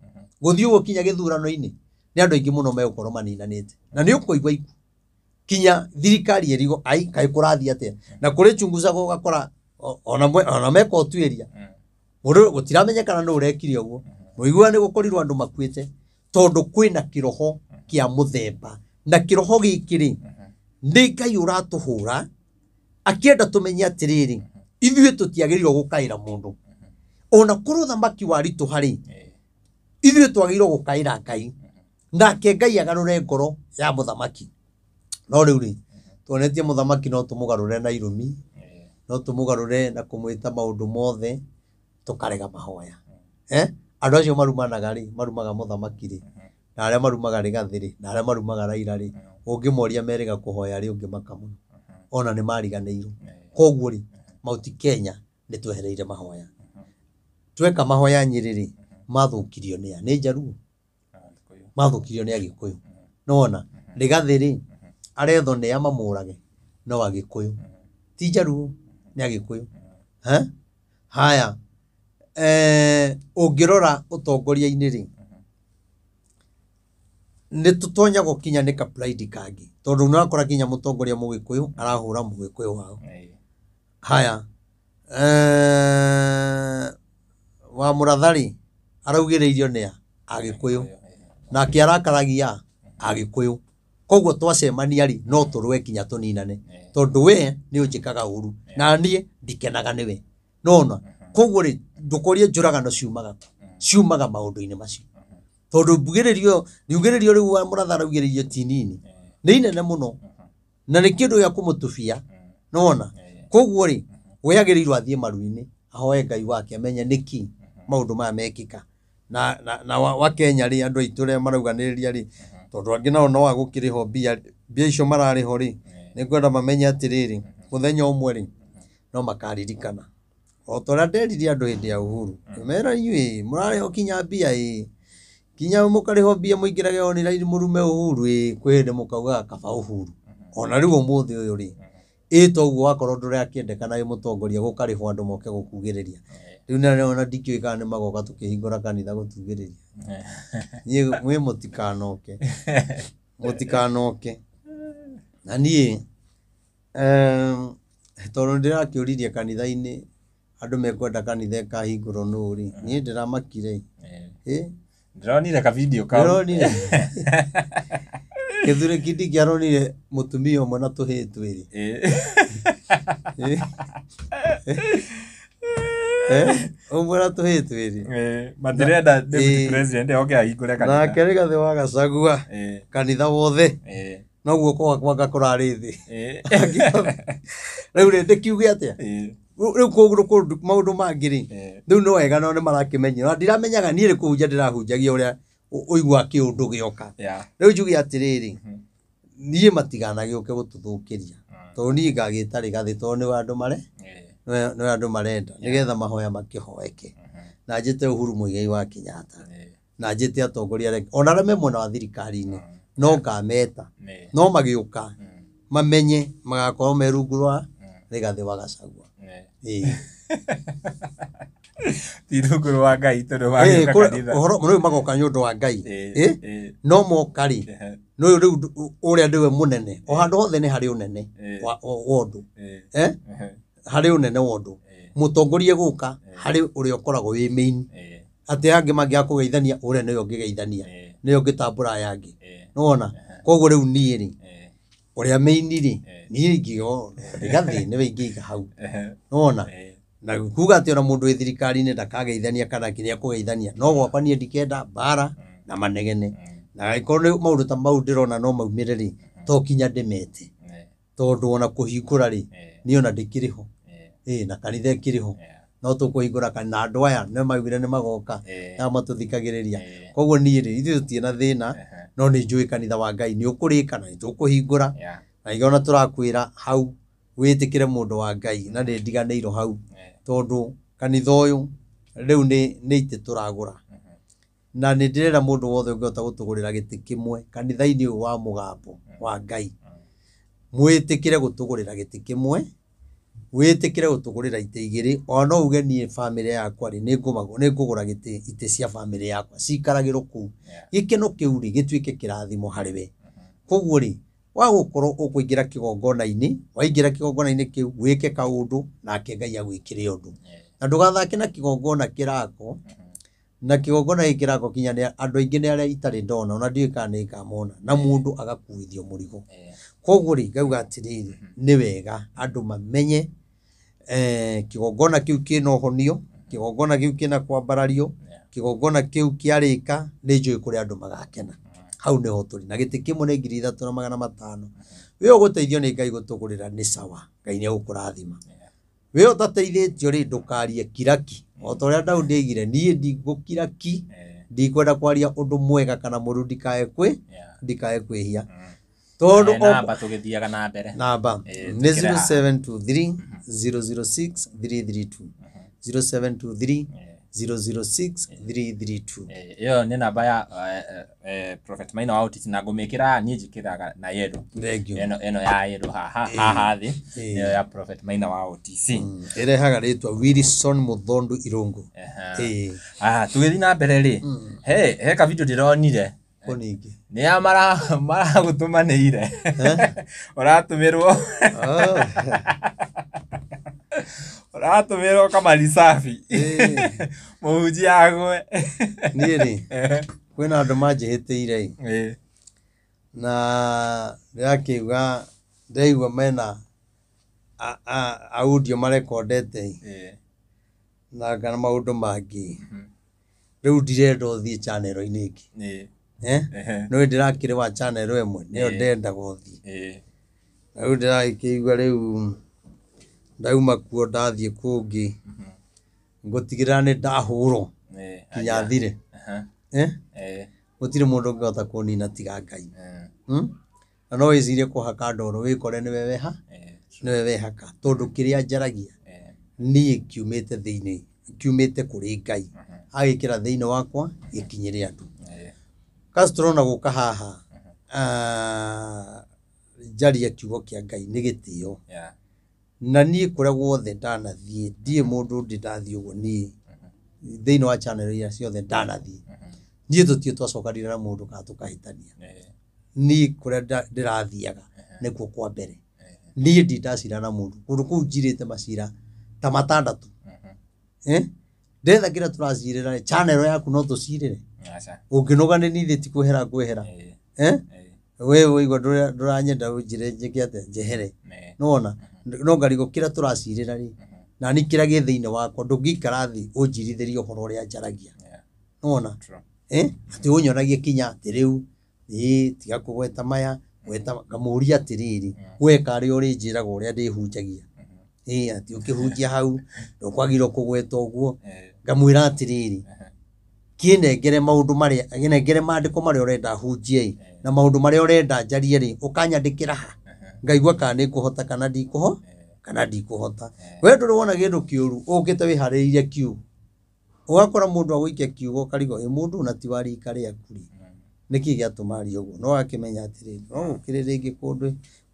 gũthiĩ ũguo kinya gĩthurano-inĩ, nĩ andũ aingĩ mũno megũkorwo maninanĩte. Na nĩ ũkũigua ikuũ kinya thirikari ĩrigwo ai kaĩ kũrathiĩ atĩa. Na kũrĩ chunguza ũgakora ona meka ũtuĩria, mũndũ gũtiramenyekana nũ ũrekire ũguo. Mũiguaga nĩ gũkorirwo andũ makuĩte, tondũ kwĩna kĩroho kĩa mũthemba. Na kĩroho gĩkĩ rĩ, nĩ Ngai ũratũhũra akĩenda tũmenye atĩrĩrĩ, Ithuĩ tũtiagĩrĩirwo gũkaĩra mũndũ. Ona korwo thamaki waritũha rĩ, ithuĩ twagĩrĩirwo gũkaĩra Ngai. Nake Ngai agarũre ngoro ya mũthamaki. No rĩu rĩ, tuonetie mũthamaki no tũmũgarũre na irũmi, no tũmũgarũre na kũmwĩta maũndũ mothe, tũkarega mahoya. Andũ acio marumanaga rĩ, marumaga mũthamaki rĩ, na arĩa marumaga Rigathĩ rĩ, na arĩa marumaga Raila rĩ, ũngĩmoria merĩga kũhoya rĩ, ũngĩmaka mũno. Ona nĩ mariganĩirwo. Koguo rĩ, Mount Kenya nĩ twehereire mahoya. Tweka mahoya Nyĩrĩ rĩ, mathũkirio nĩ a? Nĩ Njaruo? Mathũkirio nĩ Agĩkũyũ. Nĩwona? Rigathĩ rĩ, arethwo nĩ a mamũrage? No Agĩkũyũ. Ti Njaruo, nĩ Agĩkũyũ. Haya, ũngĩrora ũtongoria-inĩ rĩ, nĩ tũtonyagwo kinya nĩ ka pride kangĩ. Tondũ nĩ ũrakora kinya mũtongoria mũgĩkũyũ arahũra mũgĩkũyũ wao. Haya, wa Mũratha rĩ, araugĩrĩirio nĩ a? Agĩkũyũ. Nake arakaragia Agĩkũyũ. Koguo twacemania rĩ, no tũrũe kinya tũninane. Tondũ we nĩ ũnjĩkaga ũru, na niĩ ndikenaga nĩwe. Nĩwona? Koguo rĩ, ndũkorie njũragano ciumaga kũ? Ciumaga maũndũ-inĩ macio. Tondũ mbugĩrĩrio, riugĩrĩrio rĩu wa Mũratha araugĩrĩirio ti nini. Nĩ inene mũno. Na nĩ kĩndũ gĩa kũmũtubia. Nĩwona? Koguo rĩ, we agĩrĩirwo athiĩ maru-inĩ, ahoe Ngai wake amenye nĩkĩ maũndũ maya mekĩka. Na wa Kenya rĩ, andũ aitũ arĩa marauganĩrĩria rĩ, tondũ angĩ nao no agũkĩrĩhwo mbia, mbia icio mararĩhwo rĩ, nĩ ngwenda mamenye atĩrĩrĩ, mũthenya ũmwe rĩ, no makaririkana. O ta ũrĩa nderire andũ hĩndĩ ya Uhuru, ngĩmera inyuĩ mũrarĩhwo kinya mbia ĩ, kinya mũkarĩhwo mbia mũingĩrage online mũrume Uhuru ĩ, kwĩ hĩndĩ mũkaugaga kaba Uhuru. Ona rĩu ũmũthĩ ũyũ rĩ, ĩ toguo wakorwo ndũrakĩendekana wĩ mũtongoria gũkarĩhwo andũ moke gũkugĩrĩria. Rĩu na ona ndikĩũĩ kana nĩ magoka tũkĩhingũra kanitha gũtugĩrĩria. Niĩ mwĩ mũtikanoke. Mũtikanoke. Na niĩ tondũ ndĩrakĩũririe kanitha-inĩ andũ mekwenda kanitha ĩkahingũrwo nũ rĩ, niĩ ndĩramakire. Ndĩronire ka video kau. Ndĩronire. Kithure Kindiki aronire mũtumia ũmwe na tũhĩĩ twĩrĩ. Ũmwe na tũhĩĩ twĩrĩ. Matirenda deputy president oke ahingũre kanitha. Nake Rigathĩ wa Gachagua kanitha wothe. No guoko gwakwa anga kũrarĩ thĩ. Rĩu rĩ, ndĩkiuge atĩa? Rĩu kũgũrũ kũndũ maũndũ mangĩ rĩ, rĩu no wega no nĩ marakĩmenyera. Na ndiramenyaga niĩ nĩ kũhunjia ndĩrahunjagia ũrĩa ũiguaga kĩũndũ gĩoka. Rĩu njuge atĩrĩrĩ, niĩ matiganagĩũke gũtũthũkĩria. Tondũ niĩ ngagĩta Rigathĩ tondũ nĩwe andũ mare, nĩwe andũ marenda, nĩgetha mahoya makĩhoeke. Na njĩte Uhuru Muigai wa Kenyatta. Na njĩte atongoria arĩa angĩ, ona arĩa me mwena wa thirikari-inĩ, no ngameta. No magĩũka, mamenye magakorwo me rungu rwa Rigathĩ wa Gachagua. Ti rungu rwa Ngai tondũ magĩũka kanitha. Ũhoro rĩu magoka nĩ ũndũ wa Ngai. No moka rĩ, nĩ rĩu ũrĩa nĩwe mũnene. O handũ hothe nĩ harĩ ũnene wa ũndũ. Harĩ ũnene wa ũndũ. Mũtongoria gũka harĩ ũrĩa ũkoragwo wĩ main. Atĩ angĩ mangĩaga kũgeithania, ũrĩa nĩwe ũngĩgeithania. Nĩwe ũngĩtambũra aya angĩ. Nĩwona? Koguo rĩu niĩ rĩ, ũrĩa main rĩ, niĩ ingĩo Rigathĩ nĩwe ingĩiga hau. Nĩwona? Na kuga atĩ ona mũndũ wĩ thirikari-inĩ ndakageithania kana nginya kũgeithania. No gwakwa niĩ ndikenda mbara na manegene. Na angĩkorwo nĩ maũndũ ta mau ndĩrona no maumĩre rĩ, to kinya ndĩmete. Tondũ ona kũhingũra rĩ, niĩ ona ndĩkĩrĩ ho. Na kanitha ĩkĩrĩ ho. No tũkũhingũra kanitha, na andũ aya nĩ maugire nĩ magoka, na matũthikagĩrĩria. Koguo niĩ rĩ, ithuĩ tũtirĩ na thĩna, no nĩ njũĩ kanitha wa Ngai nĩ ũkũrĩka na nĩ tũkũhingũra. Na nĩkĩo ona tũrakwĩra hau wĩtĩkĩre mũndũ wa Ngai, na nĩ ndiganĩirwo hau. Tondũ kanitha ũyũ rĩu nĩ itĩ tũragũra. Na nĩ ndĩrera mũndũ wothe ũngĩhota gũtũgũrĩra gĩtĩ kĩmwe kanitha-inĩ ũyũ wa mũgambo wa Ngai. Mwĩtĩkĩre gũtũgũrĩra gĩtĩ kĩmwe, wĩtĩkĩre gũtũgũrĩra itĩ igĩrĩ, ona no uge niĩ bamĩrĩ yakwa rĩ, nĩ ngũgũra gĩtĩ itĩ cia bamĩrĩ yakwa, cikaragĩrwo kũu. Gĩkeno kĩu rĩ, gĩtuĩke kĩrathimo harĩ we. Koguo rĩ, wa gũkorwo ũkũingĩra kĩgongona-inĩ, waingĩra kĩgongona-inĩ kĩu, wĩke kaũndũ, nake Ngai agwĩkĩre ũndũ. Na ndũgathake na kĩgongona kĩrako, na kĩgongona gĩkĩ kĩrako kinya nĩ andũ aingĩ nĩ arĩa itarĩ ndona, ona ndiũĩ kana nĩ ngamona, na mũndũ agakuithio mũrigo. Koguo rĩ, ngauga atĩrĩrĩ, nĩ wega andũ mamenye Kĩgongona kĩu kĩna ũhonio, kĩgongona kĩu kĩna kwambarario, kĩgongona kĩu kĩarĩka nĩ njũĩ kũrĩa andũ magakena. Hau nĩho tũrĩ na gĩtĩ kĩmwe nĩ 3500. We ũgũteithio nĩ Ngai gũtũgũrĩra nĩ sawa, Ngai nĩ egũkũrathima. We ũtateithĩtio rĩ, ndũkarie kiraki. O ta ũrĩa Daudi oigire, niĩ ndigũkira ki, ndikwenda kwaria ũndũ mwega kana mũũru ndikae kwĩ ndikae kwĩhia. Tondũ Namba tũgĩthiaga na mbere. Namba nĩ 0723 006 332, 0723 006 332. Ĩyo nĩ namba ya Prophet Maina wa Otis, na ngũmĩkĩra niĩ njĩkĩraga na yellow. Thank you. Ĩno ya yellow haha haha thĩ nĩyo ya Prophet Maina wa OTC. Ĩrehaga rĩtwa Wilson Muthondu Irungu. Tũgĩthiĩ na mbere rĩ, he ka video ndĩronire. Ko ningĩ? Nĩ ya maragũtũmanĩire. Ũratũmĩrwo. Ũratũmĩrwo kamari safi. Mũhunjia agwe. Niĩ rĩ, kwĩna andũ manjĩhĩtĩire ĩ. Na ndĩrakĩuga ndĩraigua mena audio marekondete ĩ. Na kana maũndũ mangĩ. Rĩu ndirenda ũthiĩ channel-inĩ ĩngĩ. No ndĩrakĩrĩ wa channel ĩmwe nĩyo ndendaga ũthiĩ. Na rĩu ndĩragĩkĩigua rĩu ndauma kuo ndathiĩ kũngĩ ngũtigĩrĩra nĩ ndahũrwo nginya thire. Gũtirĩ mũndũ ũngĩhota kũnina tiga Ngai. Na no wĩcirie kũhaka ndoro wĩkore nĩwe weha, nĩwe wehaka, tondũ kĩrĩa njaragia niĩ kiumĩte thĩinĩ, kiumĩte kũrĩ Ngai, agĩkĩra thĩinĩ wakwa gĩkinyĩre andũ. Castro na gũka haha njarie kiugo kĩa Ngai nĩ gĩtĩo. Na niĩ kũrĩa guothe ndanathiĩ ndirĩ mũndũ ndĩ ndathiĩ ũguo niĩ thĩinĩ wa channel iria ciothe ndanathiĩ niĩ tũtirĩ twacokanĩrĩra na mũndũ kana tũkahĩtania. Niĩ kũrĩa ndĩrathiaga nĩkuo kwa mbere. Niĩ ndirĩ ndacira na mũndũ kũndũ kũu njirĩte macira ta matandatũ. Ndetha kĩrĩa tũracirĩra channel yaku no tũcirĩre. Ũngĩnoga nĩ niĩ ti kwehera ngwehera. We ũigua ndũranyenda ũnjĩre njĩke atĩa njehere. Nĩwona no ngarigwo kĩrĩa tũracirĩra rĩ, na niĩ kĩrĩa gĩ thĩinĩ wakwa ndũngĩikara thĩ ũnjirithĩrie ũhoro ũrĩa njaragia. Nĩwona atĩ ũnyonagie kinya atĩ rĩu tiga kũgweta maya gweta, ngamũria atĩrĩrĩ we karĩ ũrĩnjĩraga ũrĩa ndĩhunjagia. Atĩ ũkĩhunjia hau ndũkwagĩrĩirwo kũgweta ũguo. Ngamwĩra atĩrĩrĩ kĩnengere maũndũ marĩa, kĩnengere maandĩko marĩa ũrenda hunjie na maũndũ marĩa ũrenda njarie rĩ, ũkanyandĩkĩra ha ngaigua kana nĩ ngũhota kana ndikũho kana ndikũhota. We ndũrĩ wona kĩndũ kĩũru ũkĩte wĩharĩrĩirie kiugo, ũgakora mũndũ agũikia kiugo ũkarigwo ĩ mũndũ ũyũ na ti wa rika rĩaku rĩ, nĩkĩ gĩatũma arie ũguo? No akĩmenya atĩrĩrĩ no gũkĩrĩ rĩngĩ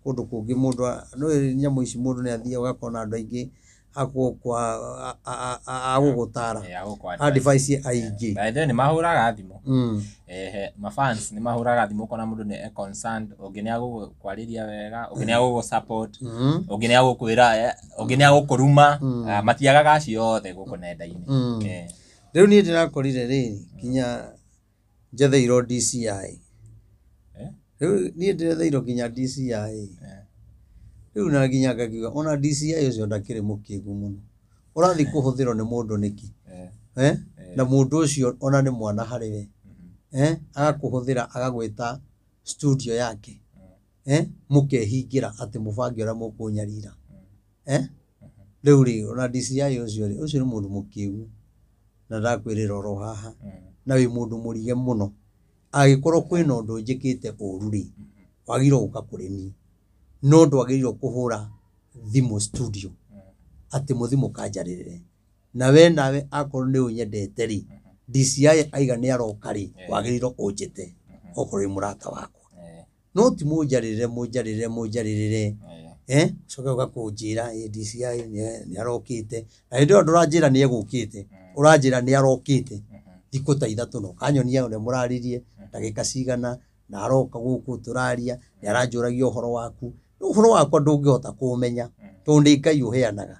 kũndũ kũngĩ mũndũ no nyamũ ici mũndũ nĩ athiaga ũgakora andũ aingĩ agũgũtara advice aingĩ. By the way nĩ mahũraga thimũ. Mafans nĩ mahũraga thimũ ũkona mũndũ nĩ concerned, ũngĩ nĩ agũkwarĩria wega, ũngĩ nĩ agũgũ support, ũngĩ nĩ agũkwĩra, ũngĩ nĩ agũkũruma, matiagaga acio othe gũkũ nenda-inĩ. Rĩu niĩ ndĩrakorire rĩrĩ nginya njetheirwo DCI. Rĩu niĩ ndĩretheirwo nginya DCI. Rĩu na nginya ngakiuga ona DCI ũcio ndakĩrĩ mũkĩgu mũno. Ũrathiĩ kũhũthĩrwo nĩ mũndũ nĩkĩ? Na mũndũ ũcio ona nĩ mwana harĩ we. Agakũhũthĩra agagwĩta studio yake. Mũkehingĩra atĩ mũbange ũrĩa mũkũnyarira. Rĩu rĩ ona DCI ũcio rĩ, ũcio nĩ mũndũ mũkĩgu na ndakwĩrĩra oro haha na wĩ mũndũ mũrige mũno. Angĩkorwo kwĩna ũndũ njĩkĩte ũru rĩ, wagĩrĩirwo gũka kũrĩ niĩ. No ndwagĩrĩirwo kũhũra thimũ studio atĩ mũthiĩ mũkanjarĩrĩre. Na we nawe akorwo nĩ ũnyendete rĩ, DCI aiga nĩ aroka rĩ, wagĩrĩirwo ũnjĩte okorwo wĩ mũrata wakwa. No ti mũnjarĩrĩre mũnjarĩrĩre mũnjarĩrĩre. Ũcoke ũka kũnjĩra DCI nĩ arokĩte. Na hĩndĩ ĩyo ndũranjĩra nĩ egũkĩte, ũranjĩra nĩ arokĩte thikũ ta ithatũ na ũkanyonia ũrĩa mũraririe ndagĩka cigana na aroka gũkũ tũraria nĩ aranjũragia ũhoro waku. Ũhoro wakwa ndũngĩhota kũũmenya tondũ nĩ Ngai ũheanaga.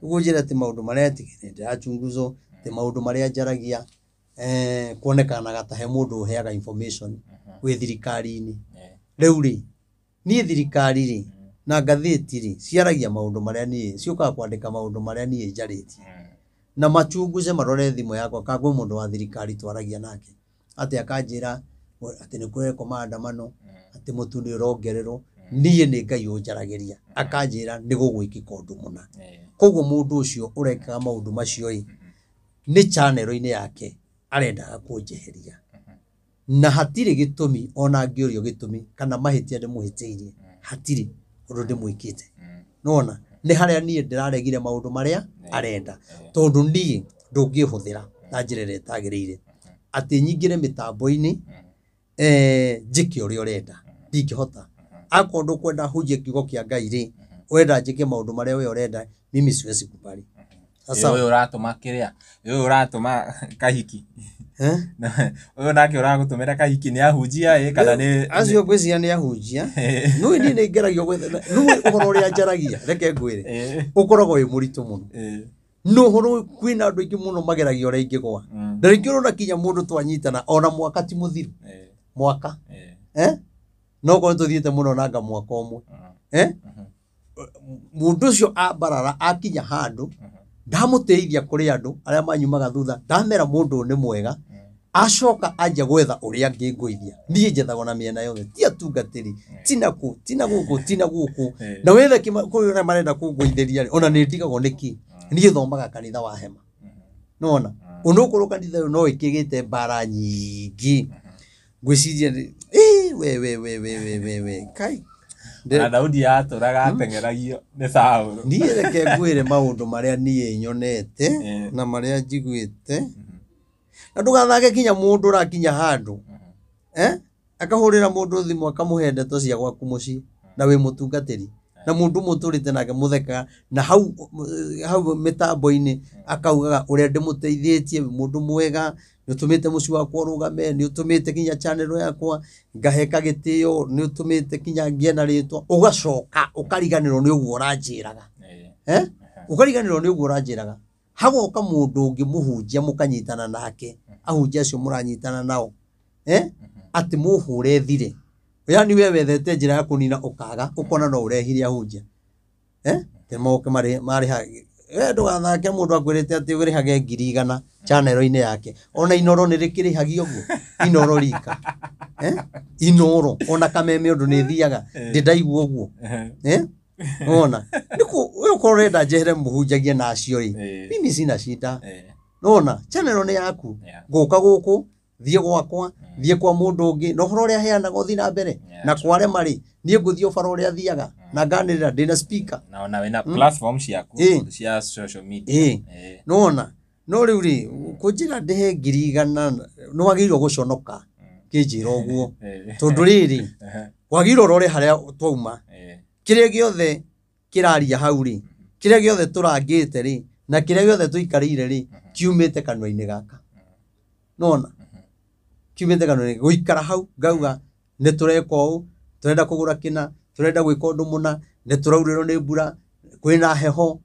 Ũguo njĩra atĩ maũndũ marĩa ndĩrachunguzwo, atĩ maũndũ marĩa njaragia kuonekanaga ta he mũndũ ũheaga information wĩ thirikari-inĩ. Rĩu rĩ niĩ thirikari rĩ Na ngathĩti rĩ, ciaragia maũndũ marĩa niĩ, ciũkaga kwandĩka maũndũ marĩa niĩ njarĩtie. Na machunguze marore thimũ yakwa kana kwĩ mũndũ wa thirikari twaragia nake. Atĩ akanjĩra atĩ nĩ kũrekwo maandamano, atĩ mũtu nĩ ũrongererwo. Niĩ nĩ Ngai ũnjaragĩria. Akanjĩra nĩ gũgwĩkĩka ũndũ mũna. Koguo mũndũ ũcio ũrekaga maũndũ macio ĩ, nĩ channel-inĩ yake arendaga kũnjeheria. Na hatirĩ gĩtũmi ona angĩũrio gĩtũmi kana mahĩtia ndĩmũhĩtĩirie, hatirĩ ũndũ ndĩmwĩkĩte. Nĩwona? Nĩ harĩa niĩ ndĩraregire maũndũ marĩa arenda. Tondũ niĩ ndũngĩhũthĩra na njĩra ĩrĩa ĩtagĩrĩire. Atĩ nyingĩre mĩtambo-inĩ, njĩke ũrĩa ũrenda. Ndingĩhota. Akorwo ndũkwenda hunjie kiugo kĩa Ngai rĩ, ũrenda njĩke maũndũ marĩa we ũrenda, mimi siwezi kubali. Sasa Ũyũ ũratũma kĩrĩa, ũyũ ũratũma kahiki. Eh? Ũyũ nake ũragũtũmĩra kahiki nĩ ahunjia ĩ kana nĩ acio ngwĩciria nĩ ahunjia. Nĩũĩ niĩ nĩ ngeragio gwetha, nĩũĩ ũhoro ũrĩa njaragia, reke ngwĩre. Ũkoragwo wĩ mũritũ mũno. No ũhoro kwĩna andũ aingĩ mũno mageragia ũrĩa ingĩgwa. Na rĩngĩ ũrona kinya mũndũ twanyitana ona mwaka ti mũthiru. Mwaka. No korwo tũthiĩte mũno nanga mwaka ũmwe. Mũndũ ũcio ambarara akinya handũ, ndamũteithia kũrĩ andũ arĩa manyumaga thutha, ndamera mũndũ ũyũ nĩ mwega, acoka anjia gwetha ũrĩa angĩngũithia. Niĩ njethagwo na mĩena yothe, ti atungatĩri, ti na kũ, ti na gũkũ, ti na gũkũ. Na wethe kũrĩ arĩa marenda kũngũithĩria rĩ, ona nĩ ndigagwo nĩkĩ. Niĩ thomaga kanitha wa hema. Nĩwona? Onokorwo kanitha ũyũ no ĩkĩgĩte mbara nyingĩ. Ngwĩciria nĩ, we, we, we, we, we, we, we, kai. Na Daudi atũraga ateng'eragio nĩ Saũlũ. Niĩ reke ngwĩre maũndũ marĩa niĩ nyonete na marĩa njiguĩte. Na ndũgathake kinya mũndũ ũrakinya handũ. Akahũrĩra mũndũ thimũ akamũhe ndeto cia gwaku mũciĩ na wĩ mũtungatĩri. Na mũndũ ũmwe ũtũrĩte nake mũtheka na hau mĩtambo-inĩ akaugaga ũrĩa ndĩmũteithĩtie, wĩ mũndũ mwega, nĩ ũtũmĩte mũciĩ wakwa ũrũgame, nĩ ũtũmĩte kinya channel yakwa ngaheka gĩtĩo, nĩ ũtũmĩte kinya ngĩe na rĩtwa, ũgacoka ũkariganĩrwo nĩ ũguo ũranjĩraga. Ũkariganĩrwo nĩ ũguo ũranjĩraga. Hagoka mũndũ ũngĩ mũhunjia mũkanyitana nake, ahunjia acio mũranyitana nao. Atĩ mũhũre thire. Yaani we wethete njĩra ya kũnina ũkaga, ũkona no ũrehire ahunjia. Te moke marĩha. We ndũgathake mũndũ akwĩrĩte atĩ ũrĩhage ngiri igana channel-inĩ yake. Ona Inoro nĩ rĩkĩrĩhagio ũguo. Inoro rika. Inoro ona Kameme ũndũ nĩ thiaga. Ndĩ ndaigua ũguo. Wona? Nĩkũ we ũkorwo ũrenda njehere mũhunjagie na acio rĩ. Mimi sina shida. Wona? Channel nĩ yaku. Ngũka gũkũ, thiĩ gwakwa, thiĩ kwa mũndũ ũngĩ, na ũhoro ũrĩa heanaga ũthiĩ na mbere. Na kwa arĩa marĩ, niĩ ngũthiĩ o bara ũrĩa thiaga, na nganĩrĩra ndĩna speaker. Na ona wĩna platform ciaku cia social media. Nĩwona? No rĩu rĩ, kũnjĩra ndĩhe ngiri igana, nĩwagĩrĩirwo gũconoka kĩnjĩra ũguo. Tondũ rĩrĩ, wagĩrĩirwo ũrore harĩa twauma. Kĩrĩa gĩothe kĩraria hau rĩ, kĩrĩa gĩothe tũrangĩte rĩ, na kĩrĩa gĩothe tũikarĩire rĩ, kiumĩte kanua-inĩ gaka. Nĩwona? Kiumĩte kanua-inĩ. Gũikara hau ngauga nĩ tũreka ũũ, tũrenda kũgũra kĩna, tũrenda gwĩka ũndũ mũna, nĩ tũraurĩrwo nĩ mbura, kwĩna heho.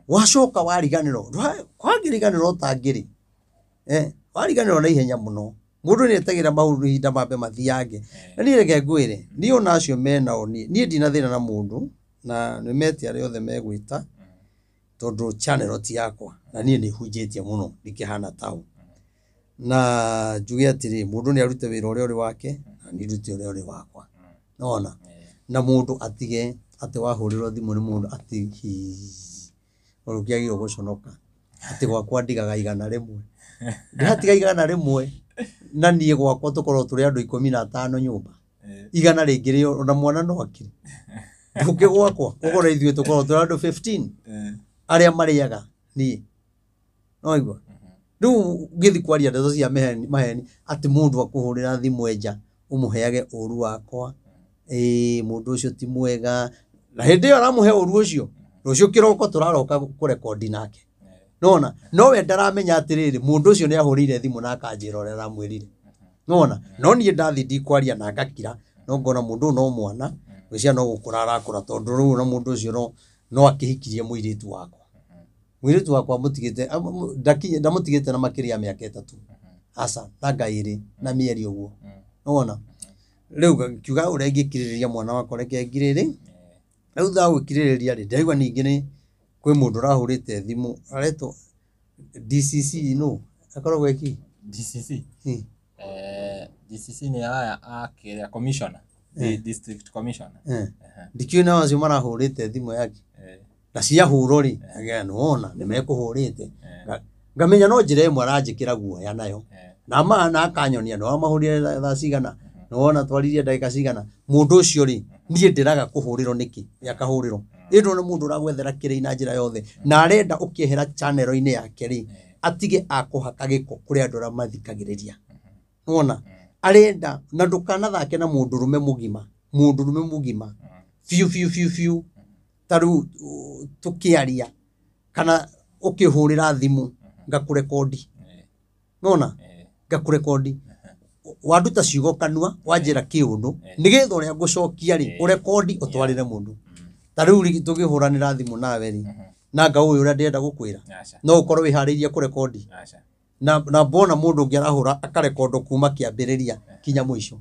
Wacoka wariganĩrwo, wangĩriganĩrwo ũtangĩrĩ. Wariganĩrwo na ihenya mũno. Mũndũ nĩ etagĩra maũndũ ihinda mambe mathiange. Na niĩ reke ngwĩre, niĩ ona acio menao niĩ, niĩ ndina thĩna na mũndũ, na nĩ mete arĩa othe megwĩta, tondũ channel ti yakwa, na niĩ nĩ hunjĩtie mũno, ndikĩhana tao. Na njuge atĩrĩ, mũndũ nĩ arute wĩra ũrĩa ũrĩ wake, na niĩ ndute ũrĩa ũrĩ wakwa. Nĩwona? Na mũndũ atige atĩ wahũrĩrwo thimũ nĩ mũndũ atĩ hii, ũngĩagĩrĩirwo gũconoka. Atĩ gwakwa ndigaga igana rĩmwe. Ndĩratiga igana rĩmwe, na niĩ gwakwa tũkorwo tũrĩ andũ ikũmi na atano nyũmba. Igana rĩngĩ rĩo, ona mwana no akire. Ndũngĩ gwakwa, ũkore ithuĩ tũkorwo tũrĩ andũ 15 arĩa marĩaga niĩ. Nĩwaigua? Rĩu ngĩthiĩ kwaria ndeto cia maheni atĩ mũndũ akũhũrĩra thimũ enja, ũmũheage ũru wakwa. Mũndũ ũcio ti mwega. Na hĩndĩ ĩyo aramũhe ũru ũcio, rũciũ kĩroko tũraroka kũrekondi nake. Nĩwona? No we ndaramenya atĩrĩrĩ, mũndũ ũcio nĩ ahũrĩire thimũ na akanjĩra ũrĩa aramwĩrire. Nĩwona? No niĩ ndathiĩ ndikwaria na ngakira, no ngona mũndũ ũyũ no mwana, ngwĩciria no gũkũra arakũra, tondũ rĩu ona mũndũ ũcio no akĩhikirie mũirĩtu wakwa. Mũirĩtu wakwa ndamũtigĩte na makĩria ya mĩaka 3. Aca, nanga 2 na mĩeri ũguo. Nĩwona? Rĩu ngiuga ũrĩa ingĩkirĩrĩria mwana wakwa reke ngirĩrĩ. Rĩu thutha wa gũkirĩrĩria rĩ, ndĩraigua ningĩ nĩ kwĩ mũndũ ũrahũrĩte thimũ aretwo DCC nũ akoragwo eki DCC. DCC nĩ aya a kĩrĩa commissioner. The district commissioner. Ndikĩũĩ nao acio marahũrĩte thimũ yake na ciahũrwo rĩ, nĩwona nĩ mekũhũrĩte. Ngamenya no njĩra ĩmwe aranjĩkĩra guoya nayo. Na ma na akanyonia nĩwamahũrire thaa cigana, nĩwona twaririe ndagĩka cigana. Mũndũ ũcio rĩ, niĩ ndĩraga kũhũrĩrwo nĩkĩ? Akahũrĩrwo. Ĩndũ nĩ mũndũ ũragwethera kĩrĩi na njĩra yothe na arenda ũkĩehera channel-inĩ yake rĩ, atige akũhaka gĩko kũrĩ andũ arĩa mathikagĩrĩria. Nĩwona? Arenda na ndũkanathake na mũndũrũme mũgima, mũndũrũme mũgima biũ biũ biũ biũ. Ta rĩu tũkĩaria kana ũkĩhũrĩra thimũ ngakũrekondi. Nĩwona? Ngakũrekondi. Wanduta ciugo kanua wanjĩra kĩũndũ nĩgetha ũrĩa ngũcokia rĩ ũrekondi ũtwarĩre mũndũ. Ta rĩu rĩ tũkĩhũranĩra thimũ nawe rĩ, na nga ũyũ ũrĩa ndĩrenda gũkwĩra, no ũkorwo wĩharĩirie kũrekondi. Na mbona mũndũ ũngĩ arahũra akarekondo kuma kĩambĩrĩria kinya mũico.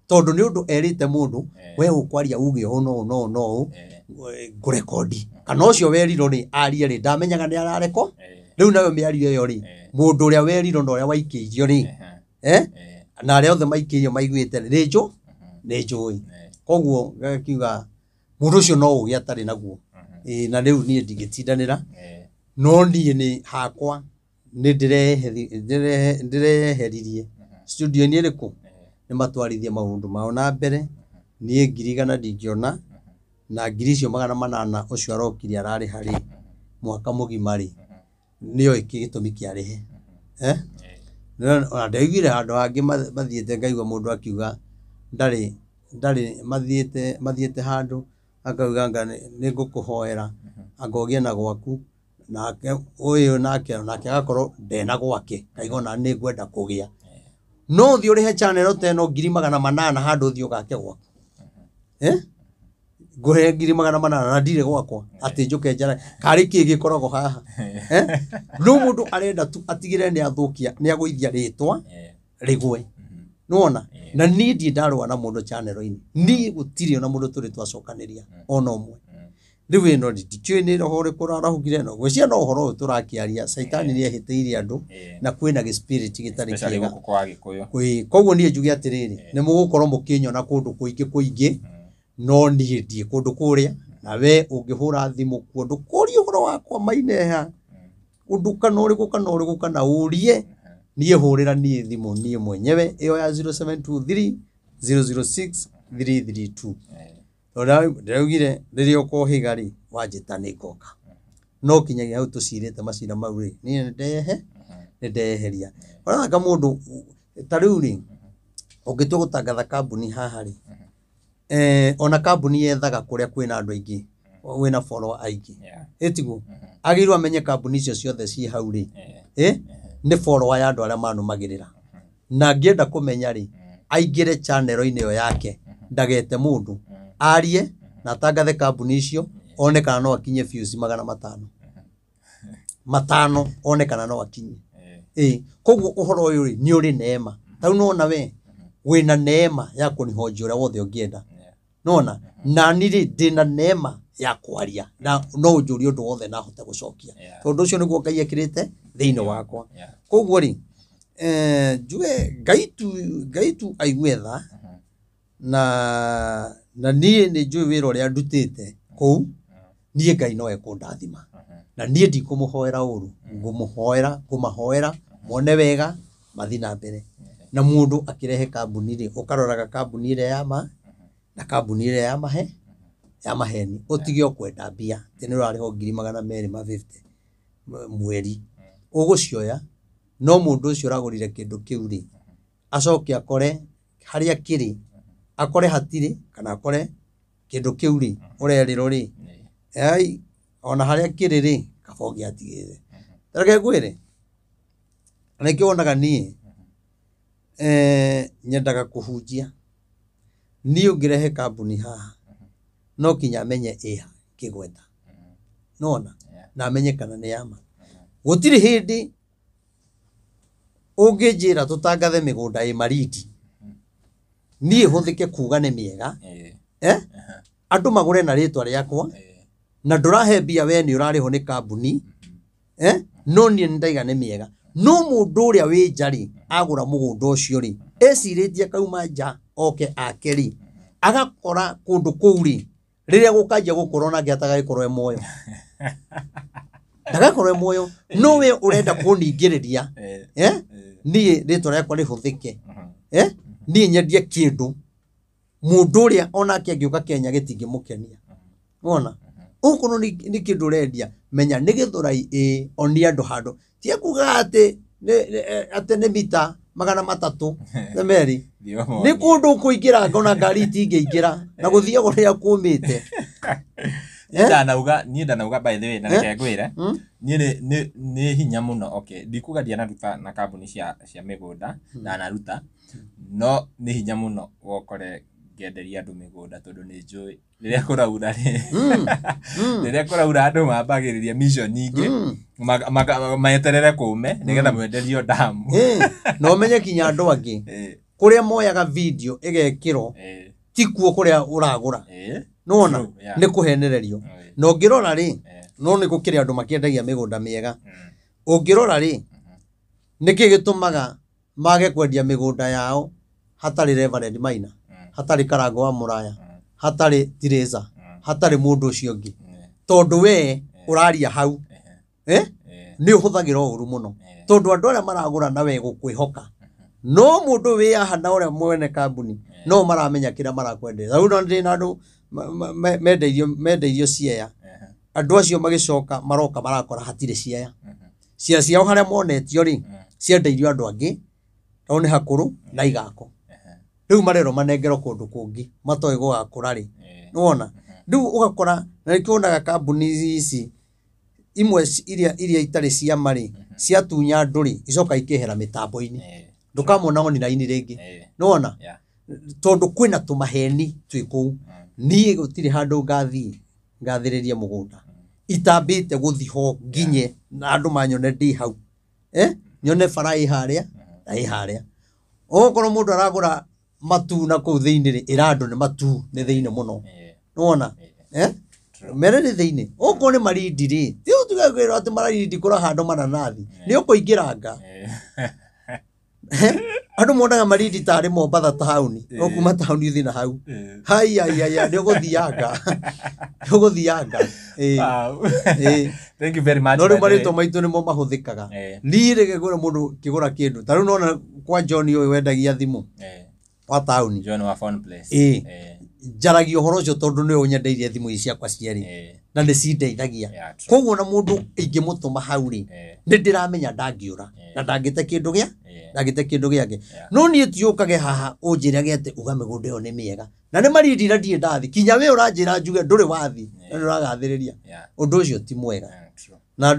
Tondũ nĩ ũndũ erĩte mũndũ, we ũkwaria uge ũũ no ũũ no ũũ no ũũ, ngũrekondi. Kana ũcio werirwo rĩ, arie rĩ, ndamenyaga nĩ arareko. Rĩu nayo mĩario ĩyo rĩ, mũndũ ũrĩa werirwo na ũrĩa waikĩirio rĩ, na arĩa othe maikĩirio maiguĩte rĩ, nĩ njũĩ. Koguo ngakiuga mũndũ ũcio no ũgĩ atarĩ naguo. Na rĩu niĩ ndingĩtindanĩra, no niĩ nĩ hakwa nĩ ndĩreheririe studio-inĩ ĩrĩkũ, nĩ matwarithie maũndũ mao na mbere. Niĩ 100,000 ndingĩona, na 800,000 ũcio arokire ararĩha rĩ, mwaka mũgima rĩ, nĩoĩ gĩtũmi kĩa arĩhe. Ona ndaiguire handũ hangĩ mathiĩte ngaigua mũndũ akiuga ndarĩ mathiĩte handũ akauga anga nĩ ngũkũhoera anga ũgĩe na gwaku, nake ũyũ nake nake agakorwo ndena gwake, kaigua ona nĩ ngwenda kũgĩa. No ũthiĩ ũrĩhe channel ta ĩno 800,000 handũ ũthiĩ ũgake gwaku. Ngũhe 800,000 na ndirĩ gwakwa atĩ njũke njara karĩ kĩ gĩkoragwo haha. No mũndũ arenda tu atigĩrĩre nĩ athũkia, nĩ agũithia rĩtwa rĩgwe. Nĩwona? Na niĩ ndirĩ ndarũa na mũndũ channel-inĩ. Niĩ gũtirĩ ona mũndũ tũrĩ twacokanĩria ona ũmwe. Rĩu ĩno ndikĩũĩ nĩ roho ũrĩkũ ũrarahũkire no ngwĩciria no ũhoro ũyũ tũrakĩaria Caitani nĩ ehĩtĩirie andũ na kwĩna gĩ spirit gĩtarĩ kĩega. Koguo niĩ njuge atĩrĩrĩ, nĩ mũgũkorwo mũkĩnyona kũndũ kũingĩ kũingĩ, no niĩ ndiĩ kũndũ kũrĩa, na we ũngĩhũra thimũ kuo ndũkũrie ũhoro wakwa maineha, ũndũ kana ũrĩkũ kana ũrĩkũ kana ũrie, niĩ hũrĩra niĩ thimũ niĩ mwenyewe ĩyo ya 0723 006 332. Ndĩraugire rĩrĩa ũkohĩga rĩ, wanjĩta nĩ ngoka. No kinyagia hau tũcirĩte macira mau rĩ, niĩ nĩ ndeheria. Ũrathaka mũndũ ta rĩu rĩ, ũngĩtua gũtangatha kambuni haha rĩ, ona kambuni yethaga kũrĩa kwĩna andũ aingĩ, wĩna follower aingĩ. Ĩtiguo? Agĩrĩirwo amenye kambuni icio ciothe ciĩ hau rĩ, nĩ follower ya andũ arĩa manũmagĩrĩra. Na angĩenda kũmenya rĩ, aingĩre channel-inĩ ĩyo yake, ndagete mũndũ, arie na atangathe kambuni icio, one kana no akinye views 500. 5 one kana no akinye. Koguo ũhoro ũyũ rĩ, nĩ ũrĩ neema. Ta rĩu nĩwona we, wĩna neema ya kũnihonjia ũrĩa wothe ũngĩenda. Nĩwona? Na niĩ rĩ, ndĩna neema ya kwaria na no ũnjũrie ũndũ wothe na hote gũcokia. Tondũ ũcio nĩguo Ngai ekĩrĩte thĩinĩ wakwa. Koguo rĩ, njuge Ngai tu aigue tha, na niĩ nĩ njũĩ wĩra ũrĩa ndutĩte kũu, niĩ Ngai no ekũndathima. Na niĩ ndikũmũhoera ũru, ngũmahoera mone wega mathiĩ na mbere. Na mũndũ akĩrehe kambuni rĩ, ũkaroraga kambuni ĩrĩa ya ma na kambuni ĩrĩa ya mahe ya maheni, ũtige o kwenda mbia atĩ nĩ ũrarĩhwo 250,000 mweri, ũgũcioya no mũndũ ũcio ũragũrire kĩndũ kĩu rĩ, acoke akore harĩa kĩrĩ, akore hatirĩ, kana akore kĩndũ kĩu rĩ, ũrerĩrwo rĩ, ai ona harĩa kĩrĩ rĩ, kaba ũngĩatigĩte. Reke ngwĩre, nĩkĩo wonaga niĩ nyendaga kũhunjia. Niĩ ũngĩrehe kambuni haha, no kinya menye ĩha ngĩgweta. Nĩwona? Na amenye kana nĩ ya ma. Gũtirĩ hĩndĩ ũngĩnjĩra tũtangathe mĩgũnda ĩ Malindi, niĩ hũthĩke kuga nĩ mĩega, Andũ magũre na rĩtwa rĩakwa na ndũrahe mbia we nĩ ũrarĩhwo nĩ kambuni no niĩ nĩ ndaiga nĩ mĩega. No mũndũ ũrĩa wĩ nja rĩ agũra mũgũnda ũcio rĩ ecirĩtie kauma nja oke ake rĩ agakora kũndũ kũu rĩ rĩrĩa gũkanjia gũkũra onake atagagĩkorwo e muoyo. Ndagakorwo e muoyo no we ũrenda kũningĩrĩria niĩ rĩtwa rĩakwa rĩhũthĩke niĩ nyendie kĩndũ mũndũ ũrĩa onake angĩũka Kenya gĩtingĩmũkenia. Wona? Okorwo nĩ kĩndũ ũrendia menya nĩ Gĩthũrai ĩĩ onia andũ handũ. Ti kuga atĩ atĩ nĩ mita 300 nĩ meri. Nĩ kũndũ kũingĩra ngona ngari itingĩingĩra na gũthiagwo rĩrĩa kũmĩte. Niĩ ndanauga by the way na reke ngwĩre niĩ nĩ hinya mũno. Okay, ndikuga ndianaruta na kambuni cia mĩgũnda ndanaruta no nĩ hinya mũno wokore ngĩenderia andũ mĩgũnda tondũ nĩ njũĩ rĩrĩa kũraura rĩ rĩrĩa kũraura andũ mambagĩrĩria mission nyingĩ meterere kũme nĩgetha mwenderio damu. Na ũmenye kinya andũ angĩ kũrĩa moyaga video ĩgekĩrwo ti kuo kũrĩa ũragũra. Nĩwona nĩ kũhenererio. Na ũngĩrora rĩ no nĩ gũkĩrĩ andũ makĩendagia mĩgũnda mĩega. Ũngĩrora rĩ nĩkĩ gĩtũmaga mage kwendia mĩgũnda yao hatarĩ Reverend Maina, hatarĩ Karango wa Mũraya, hatarĩ Teresa, hatarĩ mũndũ ũcio ũngĩ, tondũ we ũraria hau nĩ ũhũthagĩra ũru mũno tondũ andũ arĩa maragũra na we gũkwĩhoka no mũndũ wĩ haha na ũrĩa mwene kambuni no maramenya kĩrĩa marakwenderia. Rĩu no ndĩ na andũ mendeirio ciea, andũ acio magĩcoka maroka marakora hatirĩ ciea, cia ciao harĩa monetio rĩ ciendeirio andũ angĩ tondũ nĩ hakũrũ na igako. Rĩu marerwo manengerwo kũndũ kũngĩ matoĩ gũgakũra rĩ. Nĩwona? Rĩu ũgakora na nĩkĩo wonaga kambuni ici imwe iria itarĩ cia ma rĩ ciatunya andũ rĩ icoka ikehera mĩtambo-inĩ ndũkamona online rĩngĩ. Nĩwona? Tondũ kwĩna tũmaheni twĩ kũu. Niĩ gũtirĩ handũ ngathiĩ ngathĩrĩrie mũgũnda itambĩte gũthiĩ ho nginye na andũ manyone ndĩ hau nyone bara ĩ harĩa na ĩ harĩa. Okorwo mũndũ aragũra matu na kũu thĩinĩ rĩ ĩra andũ nĩ matu nĩ thĩinĩ mũno. Nĩwona? Mere nĩ thĩinĩ. Okorwo nĩ Malindi rĩ ti ũtuge kwĩrwo atĩ Malindi kũrahandwo mananathi nĩ ũkũingĩranga. Andũ monaga Malindi tarĩ Mombatha taũni no kuma taũni ũthiĩ na hau haiya nĩ ũgũthianga nĩ ũgũthianga. Thank you very much. No rĩu marĩtwa maitũ nĩmo mahũthĩkaga. Niĩ rĩngĩ ngwĩra mũndũ kĩgũra kĩndũ ta rĩu nona kwa John ũyũ wendagia thimũ wa taũni John wa phone place. Njaragia ũhoro ũcio tondũ nĩwe ũnyendeirie thimũ ici ciakwa cierĩ na nĩ cindeithagia. Koguo na mũndũ ingĩmũtũma hau rĩ nĩ ndĩramenya ndangĩũra na ndangĩte kĩndũ gĩa ndangĩte kĩndũ gĩake. No niĩ ti ũkage haha ũnjĩrage atĩ uga mĩgũnda ĩyo nĩ mĩega na nĩ Malindi na ndirĩ ndathi kinya we ũranjĩra njuge ndũrĩ wathi na nĩ ũragathĩrĩria. Ũndũ ũcio ti mwega. Na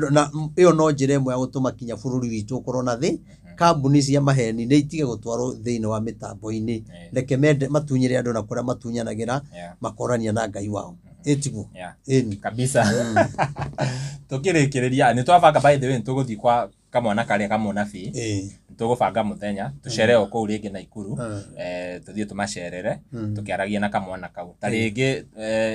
ĩyo no njĩra ĩmwe ya gũtũma kinya bũrũri witũ ũkorwo na thĩ. Kambuni cia maheni nĩ itige gũtwarwo thĩinĩ wa mĩtambo-inĩ reke mende matunyĩre andũ na kũrĩa matunyanagĩra makorania na Ngai wao. Ĩtiguo kabisa. Tũkĩrĩkĩrĩria nĩ twabanga by the way nĩ tũgũthiĩ kwa kamwana karĩa kamũnabii tũgũbanga mũthenya tũcere o kũu rĩngĩ Naikuru tũthiĩ tũmacerere tũkĩaragia na kamwana kau ta rĩngĩ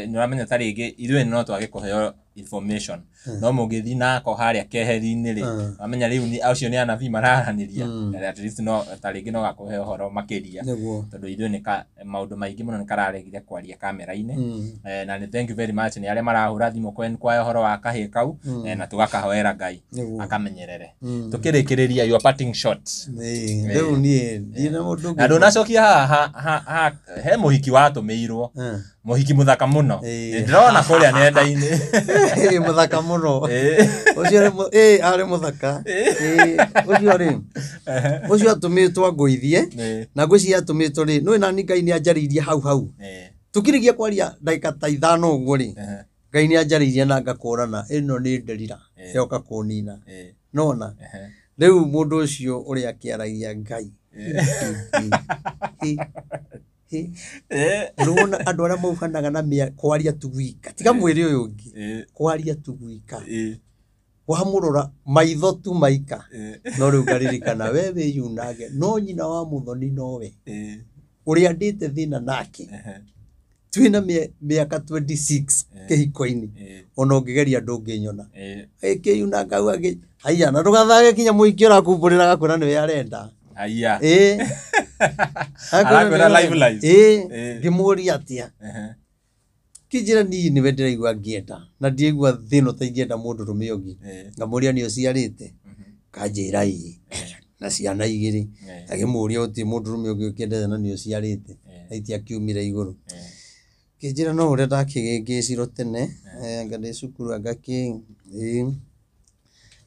nĩ ũramenya ta rĩngĩ ithuĩ no twage kũheo information no mũngĩthiĩ nako harĩa keheri-inĩ rĩ wamenya rĩu acio nĩ anabii mararanĩria at least no ta rĩngĩ no gakũhe ũhoro makĩria tondũ ithuĩ nĩ maũndũ maingĩ mũno nĩ kararegire kwaria kamera-inĩ na nĩ thank you very much nĩ arĩa marahũra thimũ kwa ũhoro wa kahĩĩ kau na tũgakahoera Ngai akamenyerere. Tũkĩrĩkĩrĩria your parting shot. Rĩu niĩ ndirĩ na mũndũ na ndũnacokia haha he mũhiki watũmĩirwo mũhiki mũthaka mũno ndĩrona kũrĩa nenda-inĩ mũthaka mũno ũcio arĩ mũthaka ũcio rĩ ũcio atũmĩtwo ngũithie na ngwĩciria atũmĩtwo rĩ nĩũĩ nani Ngai nĩ anjarĩirie hau hau tũkĩrĩkia kwaria ndagĩka ta 5 ũguo rĩ Ngai nĩ anjarĩirie na ngakũrana ĩno nĩ nderira yoka kũnina nona rĩu mũndũ ũcio ũrĩa akĩaragia Ngai Rĩu andũ arĩa mauganaga na kwaria tu wika tiga mwĩrĩ ũyũ ũngĩ kwaria tu wika wamũrora maitho tu maika no rĩu ngaririkana we wĩyunage no nyina wa mũthoni nowe ũrĩa ndĩte thĩna nake Twĩna mĩaka 26 kĩhiko-inĩ, ona ũngĩgeria ndũngĩnyona. Ĩkĩyuna ngauga haiya, na ndũgathage kinya mũingĩ ũrakumbũrĩra agakwĩra nĩwe arenda. Haiya. Ĩĩ. Arakwĩra live live. Ĩĩ. Ĩĩ. Ngĩmũria atĩa, kĩnjĩra niĩ nĩwe ndĩraigua ngĩenda, na ndiaigua thĩna ũtaingĩenda mũndũrũme ũngĩ. Ngamũria nĩ ũciarĩte, kanjĩra ĩĩ, na ciana igĩrĩ. Agĩmũria ũtirĩ mũndũrũme ũngĩ ũkĩendete na nĩ ũciarĩte, na itiakiumire igũrũ. Kĩnjĩra no ũrĩa ndakĩgĩngĩcirwo tene, anga ndĩ cukuru, anga kĩ. Ĩĩ.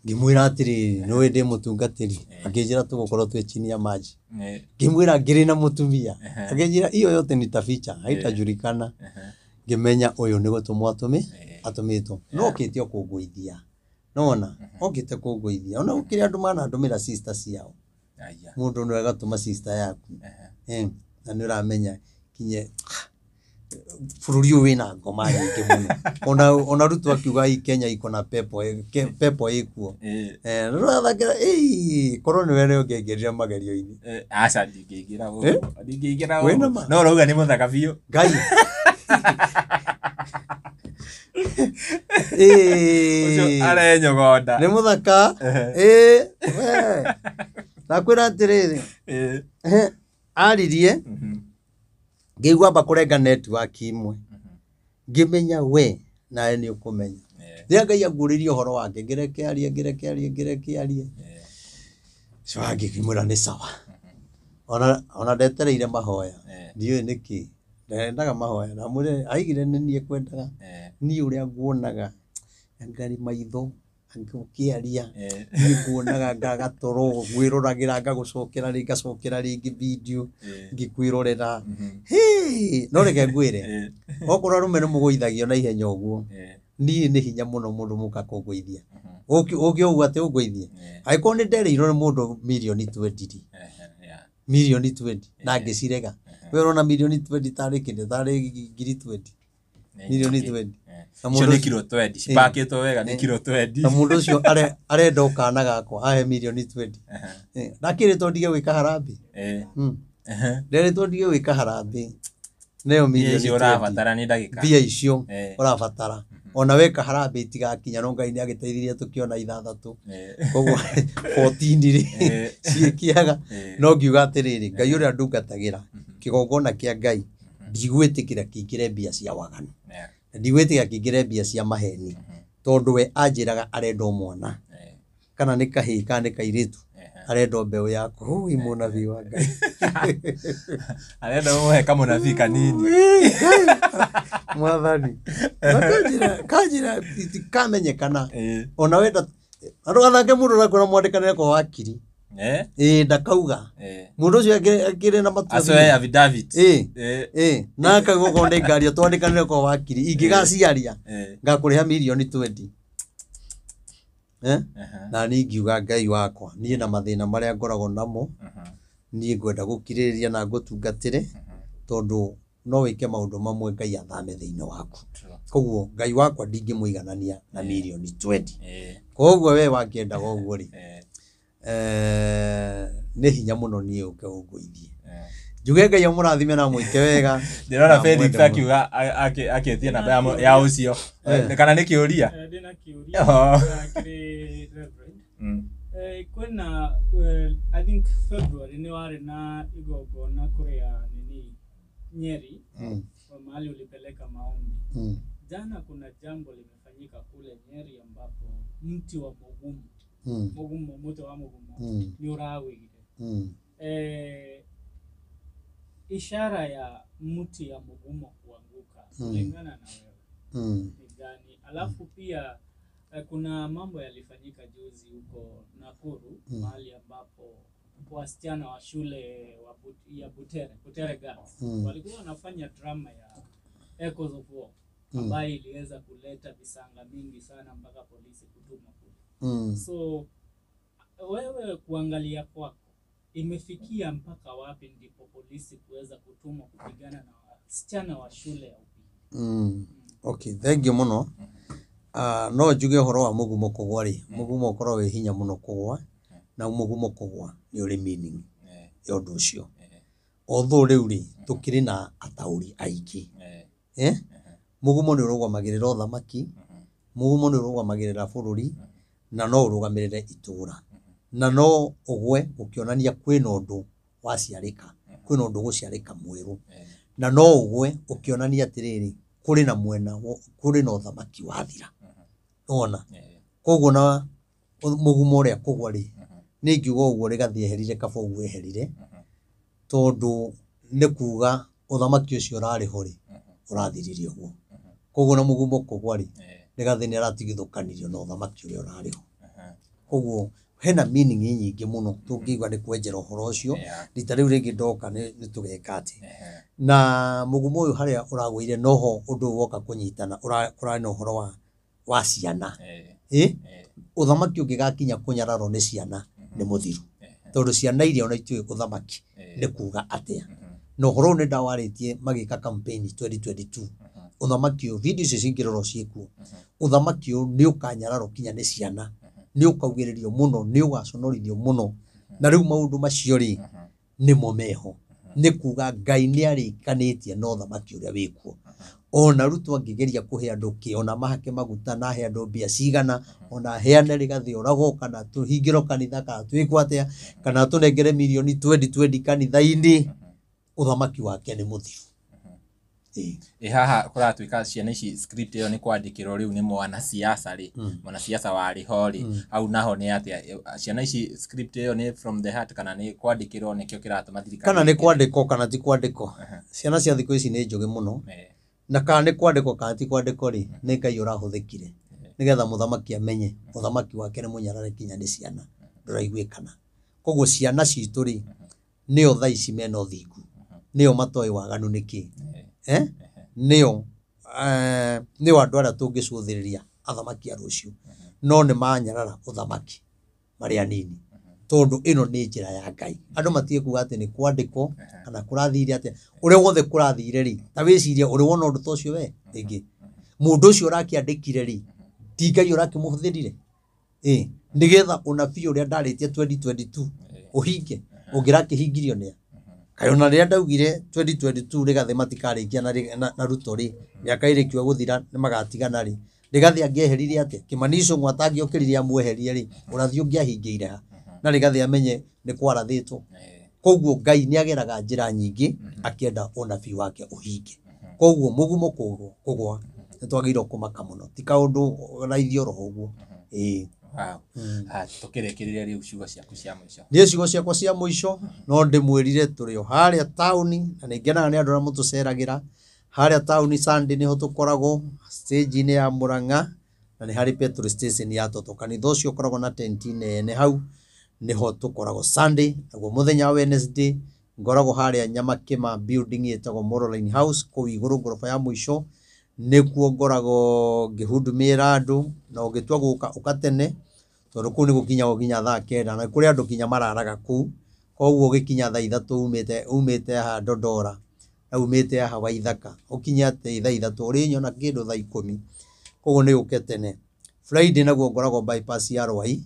Ngĩmwĩra atĩrĩrĩ, nĩũĩ ndĩ mũtungatĩri? Akĩnjĩra tũgũkorwo twĩ chini ya maji. Ngĩmwĩra ngĩrĩ na mũtumia. Akĩnjĩra hiyo yote nitaficha, haitajulikana. Ngĩmenya ũyũ nĩ gũtũmwo atũmĩtwo, no okĩte o kũngũithia, nona okĩte kũngũithia. Ona gũkĩrĩ andũ manandũmĩra sister ciao. Haiya. Mũndũ nĩ agatũma sister yaku. Na nĩ ũramenya kinye bũrũri ũyũ wĩna ngoma nyingĩ mũno. Ona Ruto akiuga hii Kenya iko na pepo, pepo ĩkuo. Rũrathakĩra ĩĩ, korwo nĩwe rĩo ũngĩaingĩrire magerio-inĩ. Aca, ndingĩingĩra gũkũ. Ndingĩingĩra Wĩna gũkũ. ma? No ũrauga nĩ mũthaka biũ. Ngai. Ũcio Ĩĩ. arenyogonda. Nĩ mũthaka. Ĩĩ, we. Ndakwĩra atĩrĩrĩ, aririe ngĩigua amba kũrenga network imwe, ngĩmenya we nawe nĩ ũkũmenya. Rĩrĩa Ngai anguũrĩirie ũhoro wake, ngĩreke arie, ngĩreke arie, ngĩreke arie. Ũcio wangĩ ngĩmwĩra nĩ sawa. Ona ndetereire mahoya, ndiũĩ nĩkĩ ndendaga mahoya. Ndamwĩrire aigire nĩ niĩ kwendaga, niĩ ũrĩa nguonaga anga nĩ maitho anga ũkĩaria, niĩ nguonaga ngagatoro ngwĩroragĩra, ngagũcokera rĩngĩ, ngacokera rĩngĩ video ngĩkwĩrorera. Hĩ, no reke ngwĩre, okorwo arũme nĩ mũgũithagio na ihenya ũguo, niĩ nĩ hinya mũno mũndũ mũka kũngũithia. Ũke ũguo atĩ ũngũithie, angĩkorwo nĩ nderĩirwo nĩ mũndũ mirioni 20 rĩ, mirioni 20 na ngĩcirega, we ũrona mirioni 20 tarĩ kĩndũ, tarĩ ngiri 20, mirioni 20. Na Icio mũndũ nĩ ũcio- kiro 20 cipakĩtwo wega, nĩ kiro 20. Na mũndũ ũcio arenda o kana gakwa ahe mirioni 20. Ndakĩrĩtwo ndige gwĩka harambĩ. Nderĩtwo ndige gwĩka harambĩ, nĩyo Mbia mirioni icio 20. ũrabatara nĩ ndagĩka. Mbia icio ũrabatara, ona weka harambĩ itigakinya, no Ngai nĩ agĩteithirie tũkĩona ithathatũ, koguo 14 rĩ ciĩkĩaga. No ngiuga atĩrĩrĩ, Ngai ũrĩa ndungatagĩra, kĩgongona kĩa Ngai ndigwĩtĩkĩra kĩingĩre mbia cia waganu, na ndigwĩtĩkĩra kĩingĩre mbia cia maheni, tondũ we anjĩraga arenda o mwana, kana nĩ kahĩĩ kana nĩ kairĩtu, arenda o mbeũ yaku. Hui, mũnabii wa Ngai. Arenda ũmũhe kamũnabii kanini. Mwathani. Na kanjĩra itikamenyekana. Ona wenda andũ gathake, mũndũ ũrakwĩra mwandĩkanĩre kwa wakiri. Ĩĩ, ndakauga mũndũ ũcio akĩrĩ na matua. Acoe affidavit. Ĩĩ. Ĩĩ, na akauga okorwo nĩ ngaria twandĩkanĩre kwa wakiri, ingĩgaciaria ngakũrĩha mirioni 20. Na niĩ ngiuga Ngai wakwa, niĩ na mathĩna marĩa ngoragwo namo, niĩ ngwenda gũkirĩrĩria na ngũtungatĩre, tondũ no wĩke maũndũ mamwe Ngai athame thĩinĩ waku. Koguo Ngai wakwa ndingĩmũiganania na mirioni 20. Koguo we wangĩendaga ũguo rĩ, nĩ hinya mũno niĩ ũke ũngũithie. Njuge Ngai amũrathime na amwĩke wega. Ndĩrona Na Felix amwende mũno. akiuga akĩtie namba ya ũcio. Kana nĩ kĩũria? Ndĩna kĩũria kĩrĩ Reverend. Kwĩna I think February nĩ warĩ na igongona kũrĩa nini Nyeri, mahali ulipeleka maombi. Jana kuna jambo limefanyika kule Nyeri ambapo mti wa mugumu, mugumu, muti wa mugumu nĩ ũragũire. Ishara ya mti ya mugumo kuanguka kulingana na wewe ni gani? Alafu pia kuna mambo yalifanyika juzi huko Nakuru, mahali ambapo wasichana wa shule ya Butere Girls walikuwa wanafanya drama ya Echoes of War ambayo iliweza kuleta visanga mingi sana mpaka polisi kutumwa kule. So wewe kuangalia kwako imefikia mpaka wapi ndipo polisi kuweza kutumwa kupigana na wasichana wa shule ya upili? Okay, thank you mũno. No njuge ũhoro wa mũgumo kũgwa rĩ, mũgumo ũkoragwo wĩ hinya mũno kũgwa, na mũgumo kũgwa nĩ ũrĩ meaning ya ũndũ ũcio. Although rĩu rĩ, tũkĩrĩ na ataũri aingĩ. Mũgumo nĩ ũrũgamagĩrĩra ũthamaki, mũgumo nĩ ũrũgamagĩrĩra bũrũri, na no ũrũgamĩrĩre itũra. Na no ũgwe ũkĩonania kwĩna ũndũ waciarĩka, kwĩna ũndũ ũgũciarĩka mwerũ. Na no ũgwe ũkĩonania atĩrĩrĩ, kũrĩ na mwena, kũrĩ na ũthamaki wathira. Nĩwona? Koguo na mũgumo ũrĩa kũgwa rĩ, niĩ ingiuga ũguo Rigathĩ eherire kaba ũguo eherire, tondũ nĩ kuga ũthamaki ũcio ũrarĩ ho rĩ, ũrathirire ũguo. Koguo na mũgumo kũgwa rĩ, Rigathĩ nĩ aratigithũkanirio na ũthamaki ũrĩa ũrarĩ ho. Koguo hena meaning nyingĩ mũno tũngĩigua nĩ kwenjera ũhoro ũcio. Rita rĩu rĩngĩ ndoka nĩ tũgeka atĩ. Na mũgumo ũyũ harĩa ũragũire noho ũndũ ũyũ woka kũnyitana, ũrarĩ na ũhoro wa ciana. Ũthamaki ũngĩgakinya kũnyararwo nĩ ciana nĩ mũthiru. Tondũ ciana iria ona itiũĩ ũthamaki nĩ kuga atĩa. Na ũhoro ũyũ nĩ ndawarĩtie magĩka campaign 2022. Ũthamaki ũyũ, video icio cingĩrorwo ciĩkuo. Ũthamaki ũyũ nĩ ũkanyararwo kinya nĩ ciana. Nĩ ũkaugĩrĩrio mũno, nĩ ũgaconorithio mũno. Na rĩu maũndũ macio rĩ, nĩmo meho. Nĩ kuga Ngai nĩ arĩkanĩtie na ũthamaki ũrĩa wĩkuo. Ona Ruto angĩgeria kũhe andũ kĩ, ona mahake maguta na ahe andũ mbia cigana, ona aheane Rigathĩ oragwo, kana tũhingĩrwo kanitha, kana twĩkwo atĩa, kana tũnengere mirioni 20 kanitha-inĩ, ũthamaki wake nĩ mũthiru. Ĩ haha kũratuĩka ciana ici script ĩyo nĩ kwandĩkĩrwo rĩu nĩ mwanasiasa rĩ, mwanasiasa warĩ ho rĩ, hau naho nĩ atĩa? Ciana ici script ĩyo nĩ from the heart kana nĩ kwandĩkĩrwo nĩkĩo kĩratũma thirikari Kana nĩ kwandĩkwo kana ti kwandĩkwo. Ciana cia thikũ ici nĩ njũgĩ mũno. Na kana nĩ kwandĩkwo kana ti kwandĩkwo rĩ, nĩ Ngai ũrahũthĩkire. Nĩgetha mũthamaki amenye mũthamaki wake nĩ mũnyarare kinya nĩ ciana, ndũraiguĩkana. Koguo ciana citũ rĩ, nĩo thaa ici mena ũthingu, nĩo matoĩ waganu nĩ kĩ. Nĩo nĩo andũ arĩa tũngĩcũthĩrĩria athamaki a rũciũ. No nĩ manyarara ũthamaki marĩ anini. Tondũ ĩno nĩ njĩra ya Ngai. Andũ matige kuga atĩ nĩ kwandĩkwo kana kũrathire atĩa. Ũrĩa wothe kũrathire rĩ, ta wĩcirie ũrĩ wona ũndũ ta ũcio we rĩngĩ. Mũndũ ũcio ũrakĩandĩkire rĩ, ti Ngai ũrakĩmũhũthĩrire. Nĩgetha ũnabii ũrĩa ndarĩtie 2022 ũhinge, ũngĩrakĩhingirio nĩa? Kaĩ ona rĩrĩa ndaugire 2022 Rigathĩ matikarĩkia na Ruto rĩ, mĩaka ĩrĩkiwa gũthira nĩ magatigana rĩ, Rigathĩ angĩeherire atĩa? Kĩmani Ichung'wa atangĩokĩrire amweherie rĩ, ũrathi ũngĩahingĩire ha? Na Rigathĩ amenye nĩ kwarathĩtwo. Koguo Ngai nĩ ageraga njĩra nyingĩ akĩenda ũnabii wake ũhinge. Koguo mũgumo kũgwa nĩ twagĩrĩirwo kũmaka mũno, ti kaũndũ raithi oro ũguo. Tũkĩrĩkĩrĩria rĩu ciugo ciaku cia mũico. Niĩ ciugo ciakwa cia mũico no ndĩmwĩrire tũrĩ o harĩa taũni, na nĩ ngenaga nĩ andũ arĩa mũtũceragĩra. Harĩa taũni Sunday nĩho tũkoragwo stage-inĩ ya Murang'a, na nĩ harĩ petrol station ya Toto. Kanitha ũcio ũkoragwo na tenti nene hau, nĩho tũkoragwo Sunday. Naguo mũthenya wa Wednesday ngoragwo harĩa Nyamakĩma building ĩtagwo Moroline House kũu igũrũ ngoroba ya mũico, nĩkuo ngoragwo ngĩhudumĩra andũ, na ũngĩtua gũka ũka tene, tondũ kũu nĩ gũkinyagwo nginya thaa kenda, na kũrĩ andũ nginya mararaga kũu. Koguo ũgĩkinya thaa ithatũ umĩte haha Dondora, na umĩte haha Waithaka, ũkinye atĩ thaa ithatũ ũrĩnyona kĩndũ thaa ikũmi. Koguo nĩ ũke tene. Friday naguo ngoragwo bypass ya Rwai,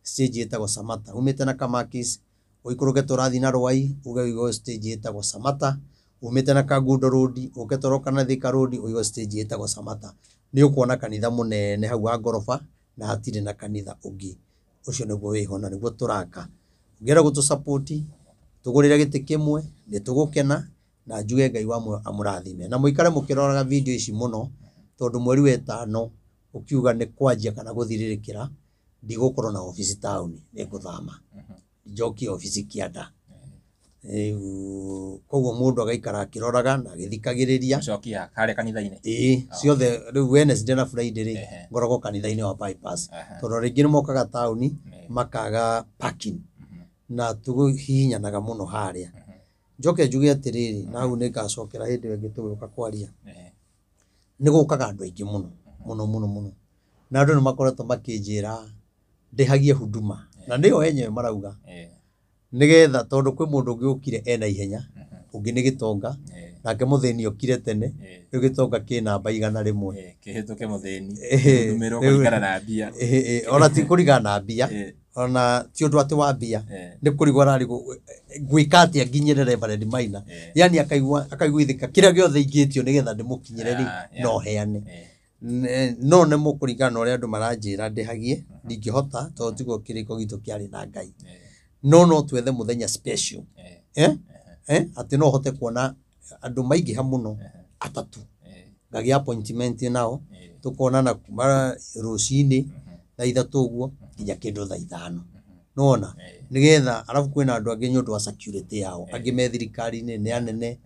stage ĩtagwo Samata. Umĩte na Kamakis, ũikũrũke tũrathiĩ na Rwai, uge ũigwo stage ĩtagwo Samata. Umĩte na Kangundo Road, ũke toroka na Thika Road, ũigwo stage ĩtagwo Samata. Nĩ ũkuona kanitha mũnene hau wa ngoroba, na hatirĩ na kanitha ũngĩ. Ũcio nĩguo wĩho na nĩguo tũraka. Ũngĩenda gũtũ support, tũgũrĩre gĩtĩ kĩmwe, nĩ tũgũkena, na njuge Ngai wa muoyo amũrathime. Na mũikare mũkĩroraga video ici mũno, tondũ mweri wa ĩtano ũkiuga nĩ kwanjia kana gũthirĩrĩkĩra, ndigũkorwo na obici taũni, nĩ ngũthama. Njokie obici kĩanda. Rĩu koguo mũndũ agaikara akĩroraga na agĩthikagĩrĩria. Gũcokia harĩa kanitha-inĩ. Ĩĩ, ciothe rĩu Wednesday na Friday rĩ, ngoragwo kanitha-inĩ wa bypass. Tondũ rĩngĩ nĩ mokaga taũni makaga parking, na tũhihinyanaga mũno harĩa. Njoke njuge atĩrĩrĩ, na hau nĩ ngacokera hĩndĩ ĩyo ĩngĩ tũgĩũka kwaria. Nĩ gũkaga andũ aingĩ mũno, mũno mũno mũno. Na andũ nĩ makoretwo makĩnjĩra ndĩhagie huduma, na nĩo enyewe marauga. Nĩgetha tondũ kwĩ mũndũ ũngĩ ũkire ena ihenya, ũngĩ nĩ gĩtonga, nake mũthĩni okire tene, rĩu gĩtonga kĩ namba 100. Kĩhĩtũke mũthĩni, hudumĩrwo kũringana na mbia. Ona ti kũringana na mbia, Ona ti ũndũ atĩ wa mbia nĩ kũrigwo ararigwo ngwĩka atĩa nginyĩre Reverend Maina. Yani akaiguithĩka kĩrĩa gĩothe ingĩtio nĩgetha ndĩmũkinyĩre rĩ no heane. No nĩ mũkũringana na ũrĩa andũ maranjĩra ndĩhagie ndingĩhota tondũ tiguo kĩrĩko gitũ kĩarĩ na Ngai. No twethe mũthenya special. Atĩ no hote kuona andũ maingĩha mũno atatũ. Ngagĩa appointment nao tukonana kuma rũcinĩ thaa 3 ũguo nginya kĩndũ thaa 5. Nĩwona? Nĩgetha arabu kwĩna andũ angĩ nĩ ũndũ wa security yao. Angĩ me thirikari-inĩ nĩ anene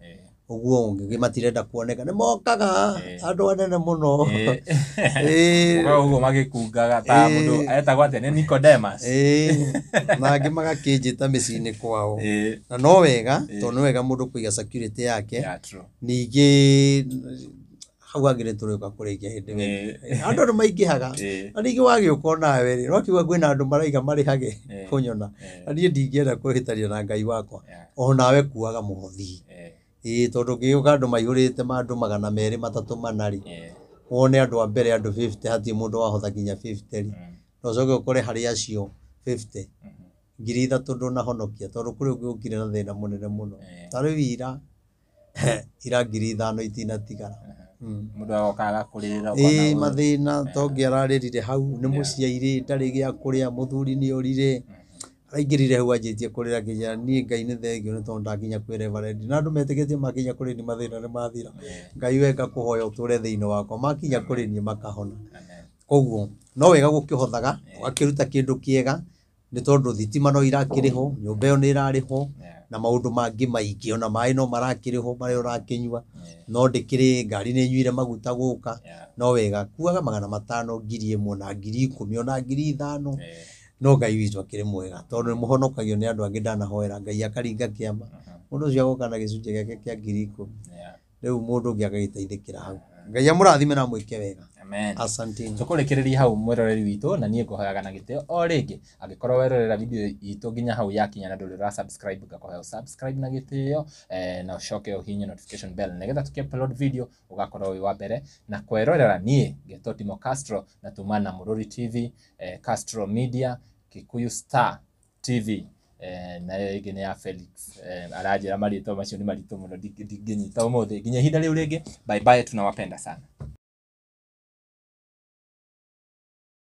ũguo ũngĩ matirenda kuoneka nĩ mokaga andũ anene mũno. Ũguo magĩkungaga ta mũndũ etagwo atĩa nĩ Nicodemus. Na angĩ magakĩnjĩta mĩciĩ-inĩ kwao. Na no wega tondũ nĩ wega mũndũ kũiga security yake. Ningĩ hau hangĩ nĩ tũrĩũka kũrĩkia hĩndĩ ĩngĩ. Andũ nĩ maingĩhaga. Na ningĩ wagĩũka onawe rĩ, no kiuga kwĩna andũ maraiga marĩhage kũnyona. Na niĩ ndingĩenda kũhĩtania na Ngai wakwa. Onawe kuaga mũhothi. Tondũ ũngĩgĩũka andũ maihũrĩte ma andũ 200 300 4 rĩ, wone andũ a mbere andũ 50 hatirĩ mũndũ wahotha nginya 50 rĩ. Na ũcoke ũkore harĩ acio 50 3,000 ndũnahonokia tondũ kũrĩ ũngĩ ũkire na thĩna mũnene mũno. Ta rĩu ira 5,000 itinatigara. Mũndũ agoka agakũrĩrĩra ũkona. Mathĩna to ũngĩ ararĩrire hau nĩ mũciairĩ ndarĩ gĩa kũrĩa mũthuri nĩ orire. Araingĩrire hau anjĩtie kũrĩra nginya niĩ Ngai nĩ thengio nĩ tondũ ndakinya kwĩ Reverend. Na andũ metĩkĩtie makinya kũrĩ niĩ mathĩna nĩ mathira. Ngai we ngakũhoya ũtũre thĩinĩ wakwa makinya kũrĩ niĩ makahona. Koguo no wega gũkĩhothaga ũgakĩruta kĩndũ kĩega nĩ tondũ thitima no irakĩrĩhwo, nyũmba ĩyo nĩ ĩrarĩhwo na maũndũ mangĩ maingĩ ona maĩ no marakĩrĩhwo marĩa ũrakĩnyua no ndĩkĩrĩ ngari nĩ ĩnyuire maguta gũka no wega kuaga 500 1,000 na 10,000 ona 5,000 no Ngai witũ akĩrĩ mwega tondũ nĩ mũhonokagio nĩ andũ angĩ ndanahoera Ngai akaringa kĩama mũndũ ũcio agoka na gĩcunjĩ gĩake kĩa 10,000 rĩu mũndũ ũngĩ agagĩteithĩkĩra hau. Ngai amũrathime na amwĩke wega. Amen. Asanteni. Tũkũrĩkĩrĩria hau mwĩroreri witũ na niĩ ngũhoyaga na gĩtĩo o rĩngĩ angĩkorwo werorera video itũ nginya hau yakinya na ndũrĩ ũra subscribe ngakũhoya subscribe na gĩtĩo na ũcoke ũhihinye notification bell nĩgetha tũkĩ upload video ũgakorwo wĩ wa mbere na kwerorera niĩ ngetwo Timo Castro na tuma na Mũrũri TV, Castro Media, Kikuyu Star TV nayo ĩngĩ nĩ ya Felix. Aranjĩra marĩtwa macio nĩ maritũ mũno ndingĩnyita ũmũthĩ nginya ihinda rĩu rĩngĩ. Bye bye, tunawapenda sana.